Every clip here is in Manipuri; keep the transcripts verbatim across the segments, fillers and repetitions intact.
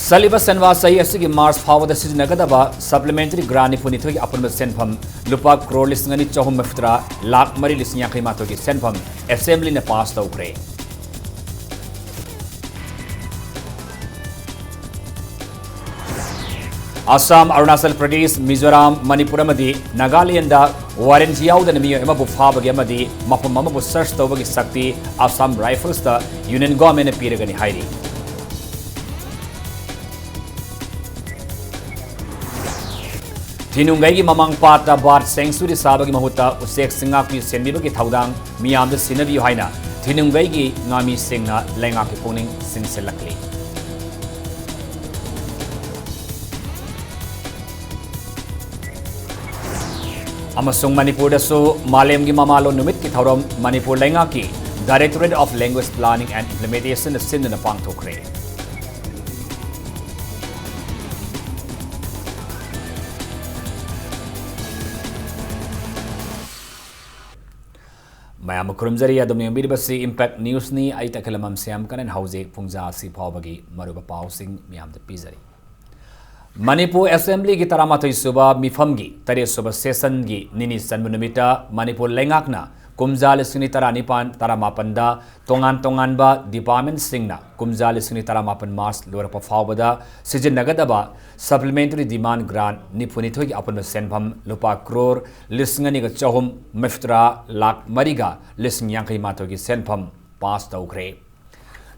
ꯆꯠꯂꯤꯕ ꯁꯦꯟꯋꯥ ꯆꯍꯤ ꯑꯁꯤꯒꯤ ꯃꯥꯔꯆ ꯐꯥꯎꯕꯗ ꯁꯤꯖꯤꯟꯅꯒꯗꯕ ꯁꯄ꯭ꯂꯤꯃꯦꯟꯇꯔꯤ ꯒ꯭ꯔꯥꯟ ꯅꯤꯐꯨꯅꯤꯊꯣꯏꯒꯤ ꯑꯄꯨꯟꯕ ꯁꯦꯟꯐꯝ ꯂꯨꯄꯥ ꯀ꯭ꯔꯣꯔ ꯂꯤꯁꯤꯡ ꯑꯅꯤ ꯆꯍꯨꯝ ꯃꯔꯤꯐꯨꯇꯔꯥ ꯂꯥꯈ ꯃꯔꯤ ꯂꯤꯁꯤꯡ ꯌꯥꯡꯈꯩ ꯃꯥꯊꯣꯏꯒꯤ ꯁꯦꯟꯐꯝ ꯑꯦꯁꯦꯝꯕ꯭ꯂꯤꯅ ꯄꯥꯁ ꯇꯧꯈ꯭ꯔꯦ꯫ ꯑꯁꯥꯝ, ꯑꯔꯨꯅꯥꯆꯜ ꯄ꯭ꯔꯗꯦꯁ, ꯃꯤꯖꯣꯔꯥꯝ, ꯃꯅꯤꯄꯨꯔ ꯑꯃꯗꯤ ꯅꯥꯒꯥꯂꯦꯟꯗ ꯋꯥꯔꯦꯟꯠ ꯌꯥꯎꯗꯅ ꯃꯤꯑꯣꯏ ꯑꯃꯕꯨ ꯐꯥꯕꯒꯤ ꯑꯃꯗꯤ ꯃꯐꯝ ꯑꯃꯕꯨ ꯁꯔꯆ ꯇꯧꯕꯒꯤ ꯁꯛꯇꯤ ꯑꯁꯥꯝ ꯔꯥꯏꯐꯜꯁꯇ ꯌꯨꯅꯤꯌꯟ ꯒꯣꯔꯃꯦꯟꯠꯅ ꯄꯤꯔꯒꯅꯤ ꯍꯥꯏꯔꯤ꯫ ꯊꯤꯅꯨꯡꯒꯩꯒꯤ ꯃꯃꯥꯡ ꯄꯥꯠꯇ ꯕꯥꯔꯗ ꯁꯦꯡꯆꯨꯔꯤ ꯁꯥꯕꯒꯤ ꯃꯍꯨꯠꯇ ꯎꯆꯦꯛꯁꯤꯡ ꯉꯥꯛꯄꯤ ꯁꯦꯟꯕꯤꯕꯒꯤ ꯊꯧꯗꯥꯡ ꯃꯤꯌꯥꯝꯗ ꯁꯤꯟꯅꯕꯤꯌꯨ ꯍꯥꯏꯅ ꯊꯤꯅꯨꯡꯒꯩꯒꯤ ꯉꯥꯃꯤꯁꯤꯡꯅ ꯂꯩꯉꯥꯛꯀꯤ ꯄꯨꯛꯅꯤꯡ ꯆꯤꯡꯁꯤꯜꯂꯛꯂꯤ꯫ ꯑꯃꯁꯨꯡ ꯃꯅꯤꯄꯨꯔꯗꯁꯨ ꯃꯥꯂꯦꯝꯒꯤ ꯃꯃꯥꯂꯣꯟ ꯅꯨꯃꯤꯠꯀꯤ ꯊꯧꯔꯝ ꯃꯅꯤꯄꯨꯔ ꯂꯩꯉꯥꯛꯀꯤ Directorate of Language Planning and Implementation ꯅ ꯁꯤꯟꯗꯨꯅ ꯄꯥꯡꯊꯣꯛꯈ꯭ꯔꯦ꯫ ꯃꯌꯥꯝ ꯈꯨꯔꯨꯝꯖꯔꯤ꯫ ꯑꯗꯨꯝ ꯌꯦꯡꯕꯤꯔꯤꯕꯁꯤ Impact News ꯅꯤ꯫ ꯑꯩ ꯇꯈꯦꯂꯝꯕꯝ ꯁ꯭ꯌꯥꯝ ꯀꯔꯟ꯫ ꯍꯧꯖꯤꯛ ꯄꯨꯡꯖꯥ ꯑꯁꯤ ꯐꯥꯎꯕꯒꯤ ꯃꯔꯨꯑꯣꯏꯕ ꯄꯥꯎꯁꯤꯡ ꯃꯌꯥꯝꯗ ꯄꯤꯖꯔꯤ꯫ ꯃꯅꯤꯄꯨꯔ ꯑꯦꯁꯦꯝꯕ꯭ꯂꯤꯒꯤ ꯇꯔꯥꯃꯥꯊꯣꯏ ꯁꯨꯕ ꯃꯤꯐꯝꯒꯤ ꯇꯔꯦꯠ ꯁꯨꯕ ꯁꯦꯁꯟꯒꯤ ꯅꯤꯅꯤ ꯆꯟꯕ ꯅꯨꯃꯤꯠꯇ ꯃꯅꯤꯄꯨꯔ ꯂꯩꯉꯥꯛꯅ ꯀꯨꯝꯖꯥ ꯂꯤꯁꯤꯡ ꯑꯅꯤ ꯇꯔꯥꯅꯤꯄꯥꯟ ꯇꯔꯥꯃꯥꯄꯟꯗ ꯇꯣꯉꯥꯟ ꯇꯣꯉꯥꯟꯕ ꯗꯤꯄꯥꯔꯠꯃꯦꯟꯠꯁꯤꯡꯅ ꯀꯨꯝꯖꯥ ꯂꯤꯁꯤꯡ ꯑꯅꯤ ꯇꯔꯥꯃꯥꯄꯟ ꯃꯥꯔꯆ ꯂꯣꯏꯔꯛꯄ ꯐꯥꯎꯕꯗ ꯁꯤꯖꯤꯟꯅꯒꯗꯕ ꯁꯄ꯭ꯂꯤꯃꯦꯟꯇꯔꯤ ꯗꯤꯃꯥꯟ ꯒ꯭ꯔꯥꯟ ꯅꯤꯐꯨꯅꯤꯊꯣꯏꯒꯤ ꯑꯄꯨꯟꯕ ꯁꯦꯟꯐꯝ ꯂꯨꯄꯥ ꯀ꯭ꯔꯣꯔ ꯂꯤꯁꯤꯡ ꯑꯅꯤꯒ ꯆꯍꯨꯝ ꯃꯔꯤꯐꯨꯇꯔꯥ ꯂꯥꯈ ꯃꯔꯤꯒ ꯂꯤꯁꯤꯡ ꯌꯥꯡꯈꯩ ꯃꯥꯊꯣꯏꯒꯤ ꯁꯦꯟꯐꯝ ꯄꯥꯁ ꯇꯧꯈ꯭ꯔꯦ꯫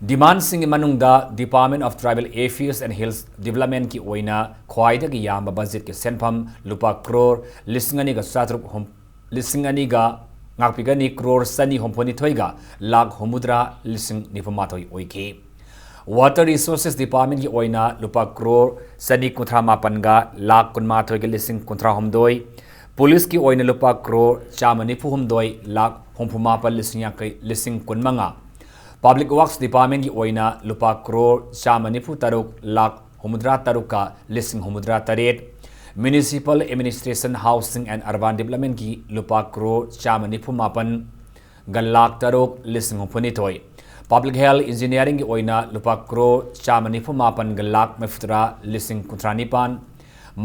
ꯗꯤꯃꯥꯟꯁꯤꯡꯒꯤ ꯃꯅꯨꯡꯗ Department of Tribal Affairs and Hills Development ꯀꯤ ꯑꯣꯏꯅ ꯈ꯭ꯋꯥꯏꯗꯒꯤ ꯌꯥꯝꯕ ꯕꯖꯦꯠꯀꯤ ꯁꯦꯟꯐꯝ ꯂꯨꯄꯥ ꯀ꯭ꯔꯣꯔ ꯂꯤꯁꯤꯡ ꯑꯅꯤꯒ ꯆꯥꯇ꯭ꯔꯨꯛ ꯍꯨꯝ-, ꯂꯤꯁꯤꯡ ꯑꯅꯤꯒ, ꯉꯥꯛꯄꯤꯒꯅꯤ, ꯀ꯭ꯔꯣꯔ ꯆꯅꯤ ꯍꯨꯝꯐꯨꯅꯤꯊꯣꯏꯒ ꯂꯥꯈ ꯍꯨꯝꯐꯨꯇꯔꯥ ꯂꯤꯁꯤꯡ ꯅꯤꯐꯨꯃꯥꯊꯣꯏ ꯑꯣꯏꯈꯤ꯫ Water Resources Department ꯀꯤ ꯑꯣꯏꯅ ꯂꯨꯄꯥ ꯀ꯭ꯔꯣꯔ ꯆꯅꯤ ꯀꯨꯟꯊ꯭ꯔꯥ ꯃꯥꯄꯟꯒ ꯂꯥꯈ ꯀꯨꯟꯃꯥꯊꯣꯏꯒ ꯂꯤꯁꯤꯡ ꯀꯨꯟꯊ꯭ꯔꯥ ꯍꯨꯝꯗꯣꯏ, ꯄꯨꯂꯤꯁꯀꯤ ꯑꯣꯏꯅ ꯂꯨꯄꯥ ꯀ꯭ꯔꯣꯔ ꯆꯥꯝꯃ ꯅꯤꯐꯨ ꯍꯨꯝꯗꯣꯏ ꯂꯥꯈ ꯍꯨꯝꯐꯨ ꯃꯥꯄꯟ ꯂꯤꯁꯤꯡ ꯌꯥꯡꯈꯩ, ꯂꯤꯁꯤꯡ ꯀꯨꯟꯃꯉꯥ, Public Works Department ꯀꯤ ꯑꯣꯏꯅ ꯂꯨꯄꯥ ꯀ꯭ꯔꯣꯔ ꯆꯥꯝꯃ ꯅꯤꯐꯨ ꯇꯔꯨꯛ ꯂꯥꯈ ꯍꯨꯝꯐꯨꯇꯔꯥ ꯇꯔꯨꯛꯀ ꯂꯤꯁꯤꯡ ꯍꯨꯝꯐꯨꯇꯔꯥ ꯇꯔꯦꯠ, Municipal Administration, Housing and Urban Development ꯀꯤ ꯂꯨꯄꯥ ꯀ꯭ꯔꯣꯔ ꯆꯥꯝꯃ ꯅꯤꯐꯨ ꯃꯥꯄꯟꯒ ꯂꯥꯈ ꯇꯔꯨꯛ ꯂꯤꯁꯤꯡ ꯍꯨꯝꯐꯨꯅꯤꯊꯣꯏ, Public Health Engineeringꯒꯤ ꯑꯣꯏꯅ ꯂꯨꯄꯥ ꯀ꯭ꯔꯣꯔ ꯆꯥꯝꯃ ꯅꯤꯐꯨ ꯃꯥꯄꯟꯒ ꯂꯥꯈ ꯃꯔꯤꯐꯨꯇꯔꯥ ꯂꯤꯁꯤꯡ ꯀꯨꯟꯊ꯭ꯔꯥ ꯅꯤꯄꯥꯟ,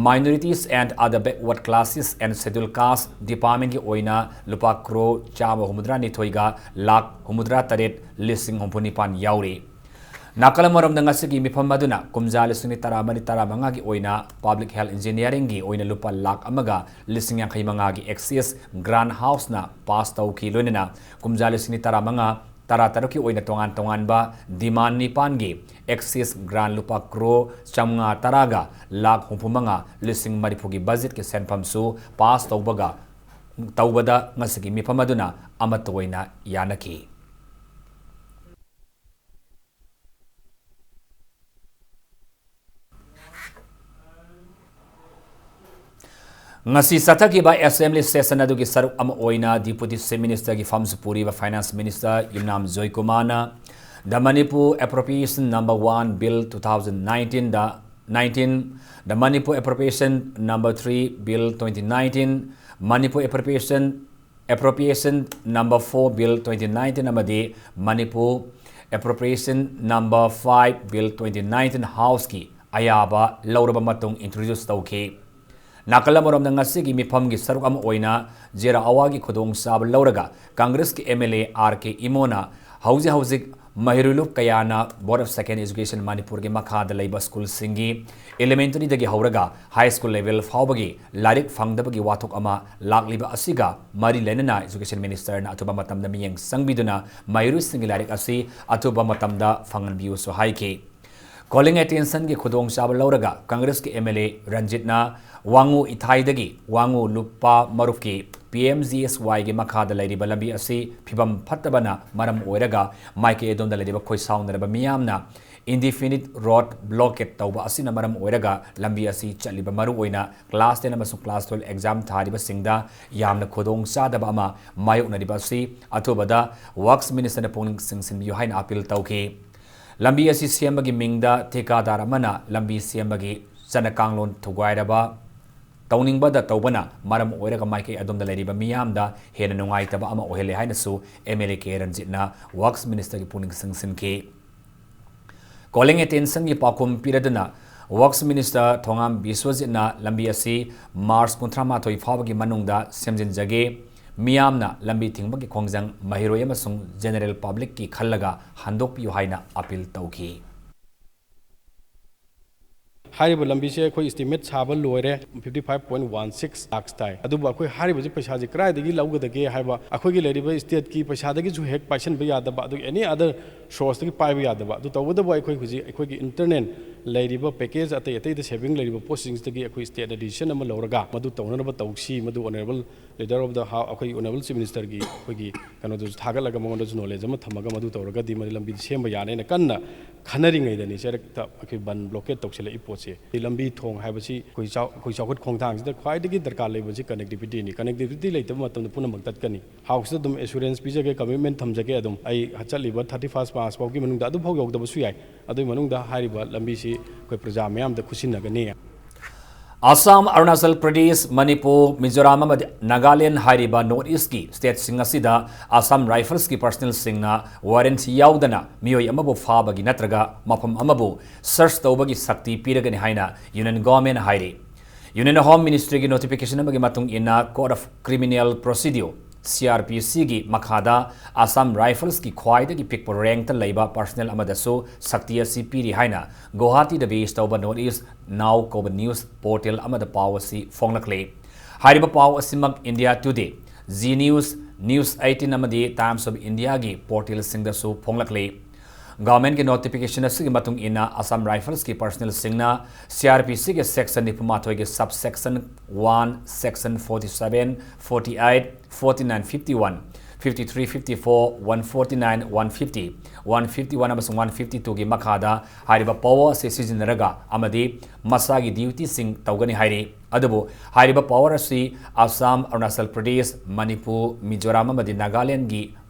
Minorities and Other Backward Classes and Scheduled Caste Departmentꯀꯤ ꯑꯣꯏꯅ ꯂꯨꯄꯥ ꯀ꯭ꯔꯣꯔ ꯆꯥꯝꯃ ꯍꯨꯝꯐꯨꯇꯔꯥ ꯅꯤꯊꯣꯏꯒ ꯂꯥꯈ ꯍꯨꯝꯐꯨꯇꯔꯥ ꯇꯔꯦꯠ ꯂꯤꯁꯤꯡ ꯍꯨꯝꯐꯨ ꯅꯤꯄꯥꯟ ꯌꯥꯎꯔꯤ꯫ ꯅꯥꯀꯜ ꯑꯃꯔꯣꯝꯗ ꯉꯁꯤꯒꯤ ꯃꯤꯐꯝ ꯑꯗꯨꯅ ꯀꯨꯝꯖꯥ ꯂꯤꯁꯤꯡ ꯑꯅꯤ ꯇꯔꯥ ꯃꯔꯤ ꯇꯔꯥ ꯃꯉꯥꯒꯤ ꯑꯣꯏꯅ Public Health Engineeringꯒꯤ ꯑꯣꯏꯅ ꯂꯨꯄꯥ ꯂꯥꯈ ꯑꯃꯒ ꯂꯤꯁꯤꯡ ꯌꯥꯡꯈꯩ ꯃꯉꯥꯒꯤ Axis Grant Houseꯅ ꯄꯥꯁ ꯇꯧꯈꯤ꯫ ꯂꯣꯏꯅꯅ ꯀꯨꯝꯖꯥ ꯂꯤꯁꯤꯡ ꯑꯅꯤ ꯇꯔꯥ ꯃꯉꯥ ꯇꯔꯥ ꯇꯔꯨꯛꯀꯤ ꯑꯣꯏꯅ ꯇꯣꯉꯥꯟ ꯇꯣꯉꯥꯟꯕ demand ꯅꯤꯄꯥꯟꯒꯤ Axis Grant ꯂꯨꯄꯥ ꯀ꯭ꯔꯣꯔ ꯆꯥꯝꯃꯉꯥ ꯇꯔꯥꯒ ꯂꯥꯈ ꯍꯨꯝꯐꯨ ꯃꯉꯥ ꯂꯤꯁꯤꯡ ꯃꯔꯤꯐꯨꯒꯤ ꯕꯖꯦꯠꯀꯤ ꯁꯦꯟꯐꯝꯁꯨ ꯄꯥꯁ ꯇꯧꯕꯒ, ꯇꯧꯕꯗ ꯉꯁꯤꯒꯤ ꯃꯤꯐꯝ ꯑꯗꯨꯅ ꯑꯃꯠꯇ ꯑꯣꯏꯅ ꯌꯥꯅꯈꯤ꯫ ꯉꯁꯤ ꯆꯠꯊꯈꯤꯕ Assembly session ꯑꯗꯨꯒꯤ ꯁꯔꯨꯛ ꯑꯃ ꯑꯣꯏꯅ Deputy Chief Ministerꯒꯤ ꯐꯝꯁꯨ ꯄꯨꯔꯤꯕ Finance Minister Yumnam ꯖꯣꯏꯀꯨꯃꯥꯔꯅ The Manipur Appropriation Number One Bill two thousand nineteen, the nineteen, the Manipur Appropriation Number Three Bill twenty nineteen, Manipur Appropriation Appropriation Number Four Bill twenty nineteen ꯑꯃꯗꯤ Manipur Appropriation Number Five Bill twenty nineteen Houseꯀꯤ ꯑꯌꯥꯕ ꯂꯧꯔꯕ ꯃꯇꯨꯡ introduce ꯇꯧꯈꯤ꯫ ꯅꯥꯀꯜ ꯑꯃꯔꯣꯝꯗ ꯉꯁꯤꯒꯤ ꯃꯤꯐꯝꯒꯤ ꯁꯔꯨꯛ ꯑꯃ ꯑꯣꯏꯅ ꯖꯦꯔꯥ ꯑꯋꯥꯒꯤ ꯈꯨꯗꯣꯡꯆꯥꯕ ꯂꯧꯔꯒ Congressꯀꯤ MLA R K ꯏꯃꯣꯅ ꯍꯧꯖꯤꯛ ꯍꯧꯖꯤꯛ ꯃꯍꯩꯔꯣꯏ ꯂꯨꯞ ꯀꯌꯥꯅ Board of Secondary Education ꯃꯅꯤꯄꯨꯔꯒꯤ ꯃꯈꯥꯗ ꯂꯩꯕ ꯁ꯭ꯀꯨꯜꯁꯤꯡꯒꯤ elementaryꯗꯒꯤ ꯍꯧꯔꯒ high school level ꯐꯥꯎꯕꯒꯤ ꯂꯥꯏꯔꯤꯛ ꯐꯪꯗꯕꯒꯤ ꯋꯥꯊꯣꯛ ꯑꯃ ꯂꯥꯛꯂꯤꯕ ꯑꯁꯤꯒ ꯃꯔꯤ ꯂꯩꯅꯅ Education Ministerꯅ ꯑꯊꯨꯕ ꯃꯇꯝꯗ ꯃꯤꯠꯌꯦꯡ ꯆꯪꯕꯤꯗꯨꯅ ꯃꯍꯩꯔꯣꯏꯁꯤꯡꯒꯤ ꯂꯥꯏꯔꯤꯛ ꯑꯁꯤ ꯑꯊꯨꯕ ꯃꯇꯝꯗ ꯐꯪꯍꯟꯕꯤꯌꯨꯁꯨ ꯍꯥꯏꯈꯤ꯫ Calling attentionꯒꯤ ꯈꯨꯗꯣꯡꯆꯥꯕ ꯂꯧꯔꯒ Congressꯀꯤ MLA ꯔꯟꯖꯤꯠꯅ ꯋꯥꯉꯨ ꯏꯊꯥꯏꯗꯒꯤ ꯋꯥꯉꯨ ꯂꯨꯞꯄ ꯃꯔꯨꯞꯀꯤ PMGSYꯒꯤ ꯃꯈꯥꯗ ꯂꯩꯔꯤꯕ ꯂꯝꯕꯤ ꯑꯁꯤ ꯐꯤꯕꯝ ꯐꯠꯇꯕꯅ ꯃꯔꯝ ꯑꯣꯏꯔꯒ ꯃꯥꯏꯀꯩ ꯑꯗꯣꯝꯗ ꯂꯩꯔꯤꯕ ꯈꯣꯏꯁꯥꯎꯅꯔꯕ ꯃꯤꯌꯥꯝꯅ indefinite road blockade ꯇꯧꯕ ꯑꯁꯤꯅ ꯃꯔꯝ ꯑꯣꯏꯔꯒ ꯂꯝꯕꯤ ꯑꯁꯤ ꯆꯠꯂꯤꯕ ꯃꯔꯨꯑꯣꯏꯅ class ten ꯑꯃꯁꯨꯡ class twelve exam ꯊꯥꯔꯤꯕꯁꯤꯡꯗ ꯌꯥꯝꯅ ꯈꯨꯗꯣꯡ ꯆꯥꯗꯕ ꯑꯃ ꯃꯥꯌꯣꯛꯅꯔꯤꯕ ꯑꯁꯤ ꯑꯊꯨꯕꯗ Works Ministerꯅ ꯄꯨꯛꯅꯤꯡ ꯆꯤꯡꯁꯤꯟꯕꯤꯌꯨ ꯍꯥꯏꯅ appeal ꯇꯧꯈꯤ꯫ ꯂꯝꯕꯤ ꯑꯁꯤ ꯁꯦꯝꯕꯒꯤ ꯃꯤꯡꯗ ꯊꯤꯀꯥꯗꯥꯔ ꯑꯃꯅ ꯂꯝꯕꯤ ꯁꯦꯝꯕꯒꯤ ꯆꯠꯅ ꯀꯥꯡꯂꯣꯟ ꯊꯨꯒꯥꯏꯔꯕ ꯇꯧꯅꯤꯡꯕꯗ ꯇꯧꯕꯅ ꯃꯔꯝ ꯑꯣꯏꯔꯒ ꯃꯥꯏꯀꯩ ꯑꯗꯣꯝꯗ ꯂꯩꯔꯤꯕ ꯃꯤꯌꯥꯝꯗ ꯍꯦꯟꯅ ꯅꯨꯡꯉꯥꯏꯇꯕ ꯑꯃ ꯑꯣꯏꯍꯜꯂꯦ ꯍꯥꯏꯅꯁꯨ M L A K ꯔꯟꯖꯤꯠꯅ Works Minister ꯒꯤ ꯄꯨꯛꯅꯤꯡ ꯆꯤꯡꯁꯤꯟꯈꯤ꯫ Calling attention ꯒꯤ ꯄꯥꯎꯈꯨꯝ ꯄꯤꯔꯗꯨꯅ Works Minister ꯊꯣꯉꯥꯝ ꯕꯤꯁ꯭ꯋꯖꯤꯠꯅ ꯂꯝꯕꯤ ꯑꯁꯤ March ꯀꯨꯟꯊ꯭ꯔꯥ ꯃꯥꯊꯣꯏ ꯐꯥꯎꯕꯒꯤ ꯃꯅꯨꯡꯗ ꯁꯦꯝꯖꯤꯟꯖꯒꯦ, ꯃꯤꯌꯥꯝꯅ ꯂꯝꯕꯤ ꯊꯤꯡꯕꯒꯤ ꯈꯣꯡꯖꯪ ꯃꯍꯩꯔꯣꯏ ꯑꯃꯁꯨꯡ general public ꯀꯤ ꯈꯜꯂꯒ ꯍꯟꯗꯣꯛꯄꯤꯌꯨ ꯍꯥꯏꯅ appeal ꯇꯧꯈꯤ꯫ ꯍꯥꯏꯔꯤꯕ ꯂꯝꯕꯤꯁꯦ ꯑꯩꯈꯣꯏ estimate ꯁꯥꯕ ꯂꯣꯏꯔꯦ, fifty five point one six lakhs ꯇꯥꯏ꯫ ꯑꯗꯨꯕꯨ ꯑꯩꯈꯣꯏ ꯍꯥꯏꯔꯤꯕꯁꯤ ꯄꯩꯁꯥꯁꯤ ꯀꯗꯥꯏꯗꯒꯤ ꯂꯧꯒꯗꯒꯦ ꯍꯥꯏꯕ, ꯑꯩꯈꯣꯏꯒꯤ ꯂꯩꯔꯤꯕ state ꯀꯤ ꯄꯩꯁꯥꯗꯒꯤꯁꯨ ꯍꯦꯛ ꯄꯥꯏꯁꯤꯟꯕ ꯌꯥꯗꯕ, ꯑꯗꯨꯒ any other source ꯇꯒꯤ ꯄꯥꯏꯕ ꯌꯥꯗꯕ꯫ ꯑꯗꯨ ꯇꯧꯕꯇꯕꯨ ꯑꯩꯈꯣꯏ ꯍꯧꯖꯤꯛ ꯑꯩꯈꯣꯏꯒꯤ internal ꯂꯩꯔꯤꯕ package ꯑꯇꯩ ꯑꯇꯩꯗ saving ꯂꯩꯔꯤꯕ ꯄꯣꯠꯁꯤꯡꯁꯤꯗꯒꯤ ꯑꯩꯈꯣꯏ state ꯅ decision ꯑꯃ ꯂꯧꯔꯒ ꯃꯗꯨ ꯇꯧꯅꯅꯕ ꯇꯧꯁꯤ꯫ ꯃꯗꯨ honourable leader of the Hou-, ꯑꯩꯈꯣꯏꯒꯤ honourable Chief Minister ꯒꯤ ꯑꯩꯈꯣꯏꯒꯤ ꯀꯩꯅꯣꯗꯁꯨ ꯊꯥꯒꯠꯂꯒ ꯃꯉꯣꯟꯗꯁꯨ knowledge ꯑꯃ ꯊꯝꯃꯒ ꯃꯗꯨ ꯇꯧꯔꯒꯗꯤ ꯃꯗꯨ ꯂꯝꯕꯤꯗꯤ ꯁꯦꯝꯕ ꯌꯥꯅꯦꯅ ꯀꯟꯅ ꯈꯟꯅꯔꯤꯉꯩꯗꯅꯤ ꯁꯦ ꯍꯦꯛꯇ ꯑꯩꯈꯣꯏ ꯕꯟ blockade ꯇꯧꯁꯤꯜꯂꯛꯏ ꯄꯣꯠꯁꯦ꯫ ꯂꯝꯕꯤ ꯊꯣꯡ ꯍꯥꯏꯕꯁꯤ ꯑꯩꯈꯣꯏ ꯆꯥꯎ-, ꯑꯩꯈꯣꯏ ꯆꯥꯎꯈꯠ ꯈꯣꯡꯊꯥꯡꯁꯤꯗ ꯈ꯭ꯋꯥꯏꯗꯒꯤ ꯗꯔꯀꯥꯔ ꯂꯩꯕꯁꯤ connectivity ꯅꯤ꯫ Connectivity ꯂꯩꯇꯕ ꯃꯇꯝꯗ ꯄꯨꯝꯅꯃꯛ ꯇꯠꯀꯅꯤ꯫ House ꯇ ꯑꯗꯨꯝ assurance ꯄꯤꯖꯒꯦ, commitment ꯊꯝꯖꯒꯦ, ꯑꯗꯨꯝ ꯑꯩ ꯆꯠꯂꯤꯕ thirty first March ꯐꯥꯎꯒꯤ ꯃꯅꯨꯡꯗ ꯑꯗꯨꯐꯥꯎ ꯌꯧꯗꯕꯁꯨ ꯌꯥꯏ꯫ ꯑꯗꯨꯒꯤ ꯃꯅꯨꯡꯗ ꯍꯥꯏꯔꯤꯕ ꯂꯝꯕꯤꯁꯤ ꯑꯩꯈꯣꯏ ꯄ꯭ꯔꯖꯥ ꯃꯤꯌꯥꯝꯗ ꯈꯨꯠꯁꯤꯟꯅꯒꯅꯤ꯫ ꯑꯁꯥꯝ, ꯑꯔꯨꯅꯥꯆꯜ ꯄ꯭ꯔꯗꯦꯁ, ꯃꯅꯤꯄꯨꯔ, ꯃꯤꯖꯣꯔꯥꯝ ꯑꯃꯗꯤ ꯅꯥꯒꯥꯂꯦꯟ ꯍꯥꯏꯔꯤꯕ North East ꯀꯤ state ꯁꯤꯡ ꯑꯁꯤꯗ Assam Rifles ꯀꯤ personnel ꯁꯤꯡꯅ warrant ꯌꯥꯎꯗꯅ ꯃꯤꯑꯣꯏ ꯑꯃꯕꯨ ꯐꯥꯕꯒꯤ ꯅꯠꯇ꯭ꯔꯒ ꯃꯐꯝ ꯑꯃꯕꯨ search ꯇꯧꯕꯒꯤ ꯁꯛꯇꯤ ꯄꯤꯔꯒꯅꯤ ꯍꯥꯏꯅ Union Government ꯅ ꯍꯥꯏꯔꯤ꯫ Union Home Ministry ꯒꯤ notification ꯑꯃꯒꯤ ꯃꯇꯨꯡ ꯏꯟꯅ Code of Criminal Procedure, C R P C ꯒꯤ ꯃꯈꯥꯗ Assam Rifles ꯀꯤ ꯈ꯭ꯋꯥꯏꯗꯒꯤ ꯄꯤꯛꯄ rank ꯇ ꯂꯩꯕ personnel ꯑꯃꯗꯁꯨ ꯁꯛꯇꯤ ꯑꯁꯤ ꯄꯤꯔꯤ ꯍꯥꯏꯅ ꯒꯨꯋꯥꯍꯥꯇꯤꯗ base ꯇꯧꯕ North East Now ꯀꯧꯕ news portal ꯑꯃꯗ ꯄꯥꯎ ꯑꯁꯤ ꯐꯣꯡꯂꯛꯂꯤ꯫ ꯍꯥꯏꯔꯤꯕ ꯄꯥꯎ ꯑꯁꯤꯃꯛ India Today, Zee News, News eighteen ꯑꯃꯗꯤ Times of India ꯒꯤ portal ꯁꯤꯡꯗꯁꯨ ꯐꯣꯡꯂꯛꯂꯤ꯫ Government ꯀꯤ notification ꯑꯁꯤꯒꯤ ꯃꯇꯨꯡ ꯏꯟꯅ Assam Rifles ꯀꯤ personnel ꯁꯤꯡꯅ C R P C ꯒꯤ section ꯅꯤꯐꯨ ꯃꯥꯊꯣꯏꯒꯤ subsection one, section forty seven, forty eight, forty nine, fifty one, fifty three, fifty four, one forty nine, one fifty, one fifty one ꯑꯃꯁꯨꯡ one fifty two ꯒꯤ ꯃꯈꯥꯗ ꯍꯥꯏꯔꯤꯕ power ꯑꯁꯤ ꯁꯤꯖꯤꯟꯅꯔꯒ ꯑꯃꯗꯤ ꯃꯁꯥꯒꯤ duty ꯁꯤꯡ ꯇꯧꯒꯅꯤ ꯍꯥꯏꯔꯤ꯫ ꯑꯗꯨꯕꯨ ꯍꯥꯏꯔꯤꯕ power ꯑꯁꯤ ꯑꯁꯥꯝ, ꯑꯔꯨꯅꯥꯆꯜ ꯄ꯭ꯔꯗꯦꯁ, ꯃꯅꯤꯄꯨꯔ, ꯃꯤꯖꯣꯔꯥꯝ ꯑꯃꯗꯤ ꯅꯥꯒꯥꯂꯦꯟꯒꯤ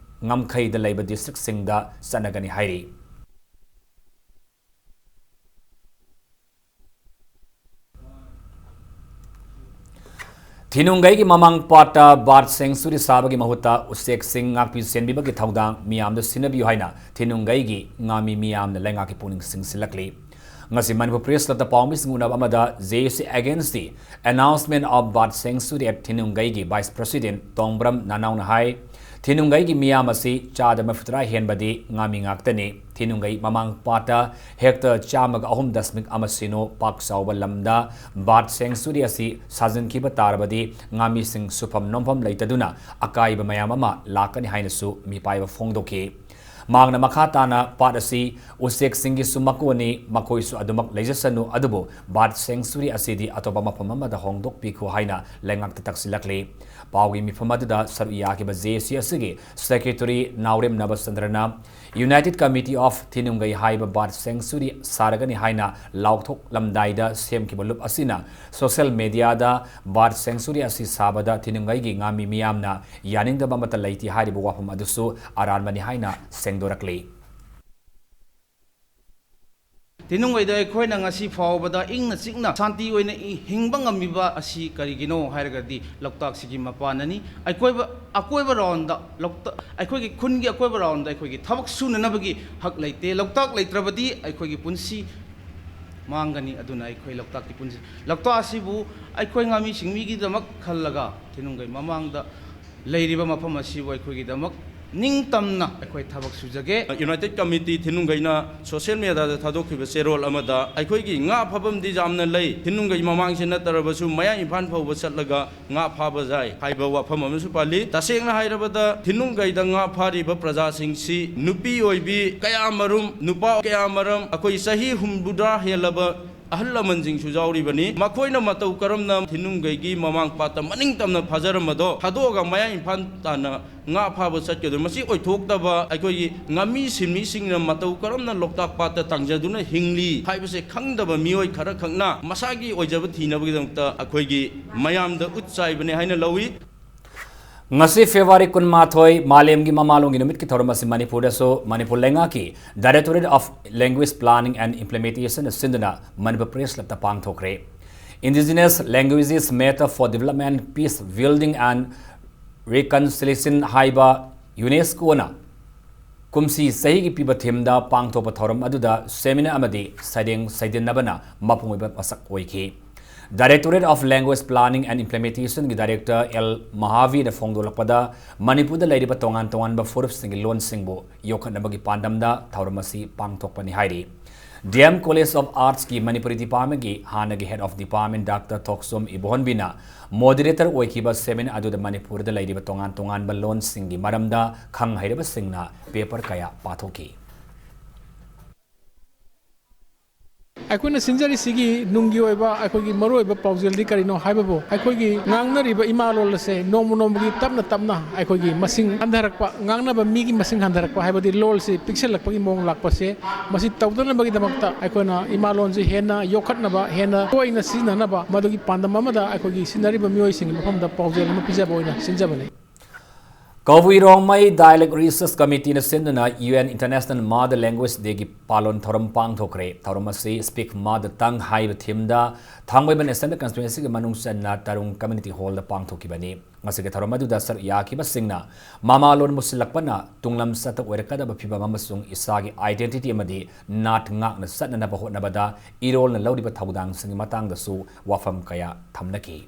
ꯉꯝꯈꯩꯗ ꯂꯩꯕ district ꯁꯤꯡꯗ ꯆꯠꯅꯒꯅꯤ ꯍꯥꯏꯔꯤ꯫ ꯊꯤꯅꯨꯡꯒꯩꯒꯤ ꯃꯃꯥꯡ ꯄꯥꯠꯇ bird sanctuary ꯁꯥꯕꯒꯤ ꯃꯍꯨꯠꯇ ꯎꯆꯦꯛꯁꯤꯡ ꯉꯥꯛꯄꯤ ꯁꯦꯟꯕꯤꯕꯒꯤ ꯊꯧꯗꯥꯡ ꯃꯤꯌꯥꯝꯗ ꯁꯤꯟꯅꯕꯤꯌꯨ ꯍꯥꯏꯅ ꯊꯤꯅꯨꯡꯒꯩꯒꯤ ꯉꯥꯃꯤ ꯃꯤꯌꯥꯝꯅ ꯂꯩꯉꯥꯛꯀꯤ ꯄꯨꯛꯅꯤꯡ ꯆꯤꯡꯁꯤꯜꯂꯛꯂꯤ꯫ ꯉꯁꯤ ꯃꯅꯤꯄꯨꯔ Press Clubꯇ ꯄꯥꯎꯃꯤꯁꯤꯡ ꯎꯅꯕ ꯑꯃꯗ J A C against the announcement of bird sanctuary at ꯊꯤꯅꯨꯡꯒꯩꯒꯤ Vice President ꯇꯣꯡꯕ꯭ꯔꯝ ꯅꯥꯅꯥꯎꯅ ꯍꯥꯏ, ꯊꯤꯅꯨꯡꯒꯩꯒꯤ ꯃꯤꯌꯥꯝ ꯑꯁꯤ ꯆꯥꯗ ꯃꯔꯤꯐꯨꯇꯔꯥ ꯍꯦꯟꯕꯗꯤ ꯉꯥꯃꯤ ꯉꯥꯛꯇꯅꯤ꯫ ꯊꯤꯅꯨꯡꯒꯩ ꯃꯃꯥꯡ ꯄꯥꯠꯇ hectare ꯆꯥꯝꯃꯒ ꯑꯍꯨꯝ ꯗꯁꯃꯤꯛ ꯑꯃ ꯁꯤꯅꯣ ꯄꯥꯛ ꯆꯥꯎꯕ ꯂꯝꯗ bird sanctuary ꯑꯁꯤ ꯁꯥꯖꯤꯟꯈꯤꯕ ꯇꯥꯔꯕꯗꯤ ꯉꯥꯃꯤꯁꯤꯡ ꯁꯨꯐꯝ ꯅꯣꯝꯐꯝ ꯂꯩꯇꯗꯨꯅ ꯑꯀꯥꯏꯕ ꯃꯌꯥꯝ ꯑꯃ ꯂꯥꯛꯀꯅꯤ ꯍꯥꯏꯅꯁꯨ ꯃꯤꯄꯥꯏꯕ ꯐꯣꯡꯗꯣꯛꯈꯤ꯫ ꯃꯍꯥꯛꯅ ꯃꯈꯥ ꯇꯥꯅ ꯄꯥꯠ ꯑꯁꯤ ꯎꯆꯦꯛꯁꯤꯡꯒꯤꯁꯨ ꯃꯀꯣꯟꯅꯤ, ꯃꯈꯣꯏꯁꯨ ꯑꯗꯨꯃꯛ ꯂꯩꯖꯁꯅꯨ, ꯑꯗꯨꯕꯨ bird sanctuary ꯑꯁꯤꯗꯤ ꯑꯇꯣꯞꯄ ꯃꯐꯝ ꯑꯃꯗ ꯍꯣꯡꯗꯣꯛꯄꯤꯈꯣ ꯍꯥꯏꯅ ꯂꯩꯉꯥꯛꯇ ꯇꯛꯁꯤꯜꯂꯛꯂꯤ꯫ ꯄꯥꯎꯒꯤ ꯃꯤꯐꯝ ꯑꯗꯨꯗ ꯁꯔꯨꯛ ꯌꯥꯈꯤꯕ J A C ꯑꯁꯤꯒꯤ Secretary Naorem ꯅꯕꯆꯟꯗ꯭ꯔꯅ United Committee of ꯊꯤꯅꯨꯡꯒꯩ ꯍꯥꯏꯕ bird sanctuary ꯁꯥꯔꯒꯅꯤ ꯍꯥꯏꯅ ꯂꯥꯎꯊꯣꯛꯂꯝꯗꯥꯏꯗ ꯁꯦꯝꯈꯤꯕ ꯂꯨꯞ ꯑꯁꯤꯅ social mediaꯗ bird sanctuary ꯑꯁꯤ ꯁꯥꯕꯗ ꯊꯤꯅꯨꯡꯒꯩꯒꯤ ꯉꯥꯃꯤ ꯃꯤꯌꯥꯝꯅ ꯌꯥꯅꯤꯡꯗꯕ ꯑꯃꯠꯇ ꯂꯩꯇꯦ ꯍꯥꯏꯔꯤꯕ ꯋꯥꯐꯝ ꯑꯗꯨꯁꯨ ꯑꯔꯥꯟꯕꯅꯤ ꯍꯥꯏꯅ ꯁꯦꯡꯗꯣꯔꯛꯂꯤ꯫ ꯊꯤꯅꯨꯡꯒꯩꯗ ꯑꯩꯈꯣꯏꯅ ꯉꯁꯤ ꯐꯥꯎꯕꯗ ꯏꯪꯅ ꯆꯤꯛꯅ ꯁꯥꯟꯇꯤ ꯑꯣꯏꯅ ꯏ-, ꯍꯤꯡꯕ ꯉꯝꯃꯤꯕ ꯑꯁꯤ ꯀꯔꯤꯒꯤꯅꯣ ꯍꯥꯏꯔꯒꯗꯤ ꯂꯣꯛꯇꯥꯛꯁꯤꯒꯤ ꯃꯄꯥꯟꯅꯅꯤ꯫ ꯑꯩꯈꯣꯏꯕ-, ꯑꯀꯣꯏꯕ ꯔꯥꯎꯟꯗ ꯂꯣꯛꯇꯥꯛ, ꯑꯩꯈꯣꯏꯒꯤ ꯈꯨꯟꯒꯤ ꯑꯀꯣꯏꯕ ꯔꯥꯎꯟꯗ ꯑꯩꯈꯣꯏꯒꯤ ꯊꯕꯛ ꯁꯨꯅꯅꯕꯒꯤ ꯍꯛ ꯂꯩꯇꯦ꯫ ꯂꯣꯛꯇꯥꯛ ꯂꯩꯇ꯭ꯔꯕꯗꯤ ꯑꯩꯈꯣꯏꯒꯤ ꯄꯨꯟꯁꯤ ꯃꯥꯡꯒꯅꯤ꯫ ꯑꯗꯨꯅ ꯑꯩꯈꯣꯏ ꯂꯣꯛꯇꯥꯛꯀꯤ ꯄꯨꯟꯁꯤ, ꯂꯣꯛꯇꯥꯛ ꯑꯁꯤꯕꯨ ꯑꯩꯈꯣꯏ ꯉꯥꯃꯤ ꯁꯤꯡꯃꯤꯒꯤꯗꯃꯛ ꯈꯜꯂꯒ ꯊꯤꯅꯨꯡꯒꯩ ꯃꯃꯥꯡꯗ ꯂꯩꯔꯤꯕ ꯃꯐꯝ ꯑꯁꯤꯕꯨ ꯑꯩꯈꯣꯏꯒꯤꯗꯃꯛ ꯅꯤꯡꯇꯝꯅ ꯑꯩꯈꯣꯏ ꯊꯕꯛ ꯁꯨꯖꯒꯦ꯫ United Committee ꯊꯤꯅꯨꯡꯒꯩꯅ social mediaꯗ ꯊꯥꯗꯣꯛꯈꯤꯕ ꯆꯦꯔꯣꯜ ꯑꯃꯗ ꯑꯩꯈꯣꯏꯒꯤ ꯉꯥ ꯐꯥꯐꯝꯗꯤ ꯌꯥꯝꯅ ꯂꯩ, ꯊꯤꯅꯨꯡꯒꯩ ꯃꯃꯥꯡꯁꯤ ꯅꯠꯇ꯭ꯔꯕꯁꯨ ꯃꯌꯥꯏ ꯏꯝꯐꯥꯜ ꯐꯥꯎꯕ ꯆꯠꯂꯒ ꯉꯥ ꯐꯥꯕ ꯌꯥꯏ ꯍꯥꯏꯕ ꯋꯥꯐꯝ ꯑꯃꯁꯨ ꯄꯜꯂꯤ꯫ ꯇꯁꯦꯡꯅ ꯍꯥꯏꯔꯕꯗ ꯊꯤꯅꯨꯡꯒꯩꯗ ꯉꯥ ꯐꯥꯔꯤꯕ ꯄ꯭ꯔꯖꯥꯁꯤꯡꯁꯤ ꯅꯨꯄꯤ ꯑꯣꯏꯕꯤ ꯀꯌꯥ ꯃꯔꯨꯝ, ꯅꯨꯄꯥ ꯀꯌꯥ ꯃꯔꯨꯝ, ꯑꯩꯈꯣꯏ ꯆꯍꯤ ꯍꯨꯝꯐꯨꯇꯔꯥ ꯍꯦꯜꯂꯕ ꯑꯍꯜ ꯂꯃꯟꯁꯤꯡꯁꯨ ꯌꯥꯎꯔꯤꯕꯅꯤ꯫ ꯃꯈꯣꯏꯅ ꯃꯇꯧ ꯀꯔꯝꯅ ꯊꯤꯅꯨꯡꯒꯩꯒꯤ ꯃꯃꯥꯡ ꯄꯥꯠꯇ ꯃꯅꯤꯡ ꯇꯝꯅ ꯐꯥꯖꯔꯝꯕꯗꯣ ꯊꯥꯗꯣꯛꯑꯒ ꯃꯌꯥꯏ ꯏꯝꯐꯥꯜ ꯇꯥꯟꯅ ꯉꯥ ꯐꯥꯕ ꯆꯠꯀꯗꯣꯏ? ꯃꯁꯤ ꯑꯣꯏꯊꯣꯛꯇꯕ ꯑꯩꯈꯣꯏꯒꯤ ꯉꯥꯃꯤ ꯁꯤꯟꯃꯤꯁꯤꯡꯅ ꯃꯇꯧ ꯀꯔꯝꯅ ꯂꯣꯛꯇꯥꯛ ꯄꯥꯠꯇ ꯇꯥꯡꯖꯗꯨꯅ ꯍꯤꯡꯂꯤ ꯍꯥꯏꯕꯁꯦ ꯈꯪꯗꯕ ꯃꯤꯑꯣꯏ ꯈꯔꯈꯛꯅ ꯃꯁꯥꯒꯤ ꯑꯣꯏꯖꯕ ꯊꯤꯅꯕꯒꯤꯗꯃꯛꯇ ꯑꯩꯈꯣꯏꯒꯤ ꯃꯌꯥꯝꯗ ꯎꯠ ꯆꯥꯏꯕꯅꯤ ꯍꯥꯏꯅ ꯂꯧꯏ꯫ ꯉꯁꯤ February ꯀꯨꯟꯃꯥꯊꯣꯏ, ꯃꯥꯂꯦꯝꯒꯤ ꯃꯃꯥꯂꯣꯟꯒꯤ ꯅꯨꯃꯤꯠꯀꯤ ꯊꯧꯔꯝ ꯑꯁꯤ ꯃꯅꯤꯄꯨꯔꯗꯁꯨ ꯃꯅꯤꯄꯨꯔ ꯂꯩꯉꯥꯛꯀꯤ Directorate of Language Planning and Implementation ꯅ ꯁꯤꯟꯗꯨꯅ Manipur Press Clubꯇ ꯄꯥꯡꯊꯣꯛꯈ꯭ꯔꯦ꯫ Indigenous Languages Matter for Development, Peace Building and Reconciliation ꯍꯥꯏꯕ ꯌꯨꯅꯦꯁꯀꯣꯅ ꯀꯨꯝꯁꯤ ꯆꯍꯤꯒꯤ ꯄꯤꯕ ꯊꯤꯝꯗ ꯄꯥꯡꯊꯣꯛꯄ ꯊꯧꯔꯝ ꯑꯗꯨꯗ ꯁꯦꯃꯤꯅꯥꯔ ꯑꯃꯗꯤ ꯁꯩꯔꯦꯡ ꯁꯩꯗꯟꯅꯕꯅ ꯃꯄꯨꯡ ꯑꯣꯏꯕ ꯃꯁꯛ ꯑꯣꯏꯈꯤ꯫ Directorate of Language Planning and Implementationꯒꯤ Director ꯑꯦꯜ ꯃꯍꯥꯕꯤꯔꯅ ꯐꯣꯡꯗꯣꯛꯂꯛꯄꯗ, ꯃꯅꯤꯄꯨꯔꯗ ꯂꯩꯔꯤꯕ ꯇꯣꯉꯥꯟ ꯇꯣꯉꯥꯟꯕ ꯐꯨꯔꯨꯞꯁꯤꯡꯒꯤ ꯂꯣꯟꯁꯤꯡꯕꯨ ꯌꯣꯛꯈꯠꯅꯕꯒꯤ ꯄꯥꯟꯗꯝꯗ ꯊꯧꯔꯝ ꯑꯁꯤ ꯄꯥꯡꯊꯣꯛꯄꯅꯤ ꯍꯥꯏꯔꯤ꯫ ꯗꯤ ꯑꯦꯝ College of Artsꯀꯤ ꯃꯅꯤꯄꯨꯔꯤ departmentꯀꯤ ꯍꯥꯟꯅꯒꯤ Head of Department doctor Thokchom ꯏꯕꯣꯍꯟꯕꯤꯅ moderator ꯑꯣꯏꯈꯤꯕ ꯁꯦꯃꯤꯅꯥꯔ ꯑꯗꯨꯗ ꯃꯅꯤꯄꯨꯔꯗ ꯂꯩꯔꯤꯕ ꯇꯣꯉꯥꯟ ꯇꯣꯉꯥꯟꯕ ꯂꯣꯟꯁꯤꯡꯒꯤ ꯃꯔꯝꯗ ꯈꯪ ꯍꯩꯔꯕꯁꯤꯡꯅ paper ꯀꯌꯥ ꯄꯥꯊꯣꯛꯈꯤ꯫ ꯑꯩꯈꯣꯏꯅ ꯁꯤꯟꯖꯔꯤꯁꯤꯒꯤ ꯅꯨꯡꯒꯤ ꯑꯣꯏꯕ ꯑꯩꯈꯣꯏꯒꯤ ꯃꯔꯨꯑꯣꯏꯕ ꯄꯥꯎꯖꯦꯜꯗꯤ ꯀꯔꯤꯅꯣ ꯍꯥꯏꯕꯕꯨ, ꯑꯩꯈꯣꯏꯒꯤ ꯉꯥꯡꯅꯔꯤꯕ ꯏꯃꯥ ꯂꯣꯜ ꯑꯁꯦ ꯅꯣꯡꯃ ꯅꯣꯡꯃꯒꯤ ꯇꯞꯅ ꯇꯞꯅ ꯑꯩꯈꯣꯏꯒꯤ ꯃꯁꯤꯡ ꯍꯟꯊꯔꯛꯄ, ꯉꯥꯡꯅꯕ ꯃꯤꯒꯤ ꯃꯁꯤꯡ ꯍꯟꯊꯔꯛꯄ, ꯍꯥꯏꯕꯗꯤ ꯂꯣꯜꯁꯤ ꯄꯤꯛꯁꯤꯜꯂꯛꯄꯒꯤ ꯃꯑꯣꯡ ꯂꯥꯛꯄꯁꯦ, ꯃꯁꯤ ꯇꯧꯗꯅꯕꯒꯤꯗꯃꯛꯇ ꯑꯩꯈꯣꯏꯅ ꯏꯃꯥ ꯂꯣꯜꯁꯤ ꯍꯦꯟꯅ ꯌꯣꯛꯈꯠꯅꯕ, ꯍꯦꯟꯅ ꯇꯣꯏꯅ ꯁꯤꯖꯤꯟꯅꯅꯕ, ꯃꯗꯨꯒꯤ ꯄꯥꯟꯗꯝ ꯑꯃꯗ ꯑꯩꯈꯣꯏꯒꯤ ꯁꯤꯟꯅꯔꯤꯕ ꯃꯤꯑꯣꯏꯁꯤꯡꯒꯤ ꯃꯐꯝꯗ ꯄꯥꯎꯖꯦꯜ ꯑꯃ ꯄꯤꯖꯕ ꯑꯣꯏꯅ ꯁꯤꯟꯖꯕꯅꯤ꯫ ꯀꯕꯨꯏ ꯔꯣꯡꯃꯩ Dialect Research Committeeꯅ ꯁꯤꯟꯗꯨꯅ U N International Mother Language Dayꯒꯤ ꯄꯥꯂꯣꯟ ꯊꯧꯔꯝ ꯄꯥꯡꯊꯣꯛꯈ꯭ꯔꯦ꯫ ꯊꯧꯔꯝ ꯑꯁꯤ Speak Mother Tongue ꯍꯥꯏꯕ ꯊꯤꯝꯗ ꯊꯥꯡꯃꯩꯕꯟ Assembly Constituencyꯒꯤ ꯃꯅꯨꯡ ꯆꯟꯅ ꯇꯔꯨꯡ Community Hallꯗ ꯄꯥꯡꯊꯣꯛꯈꯤꯕꯅꯤ꯫ ꯉꯁꯤꯒꯤ ꯊꯧꯔꯝ ꯑꯗꯨꯗ ꯁꯔꯨꯛ ꯌꯥꯈꯤꯕꯁꯤꯡꯅ ꯃꯃꯥꯂꯣꯟ ꯃꯨꯠꯁꯤꯜꯂꯛꯄꯅ ꯇꯨꯡꯂꯝ ꯆꯠꯇ ꯑꯣꯏꯔꯛꯀꯗꯕ ꯐꯤꯕꯝ ꯑꯃꯁꯨꯡ ꯏꯁꯥꯒꯤ identity ꯑꯃꯗꯤ ꯅꯥꯠ ꯉꯥꯛꯅ ꯆꯠꯅꯅꯕ ꯍꯣꯠꯅꯕꯗ ꯏꯔꯣꯜꯅ ꯂꯧꯔꯤꯕ ꯊꯧꯗꯥꯡꯁꯤꯡꯒꯤ ꯃꯇꯥꯡꯗꯁꯨ ꯋꯥꯐꯝ ꯀꯌꯥ ꯊꯝꯅꯈꯤ꯫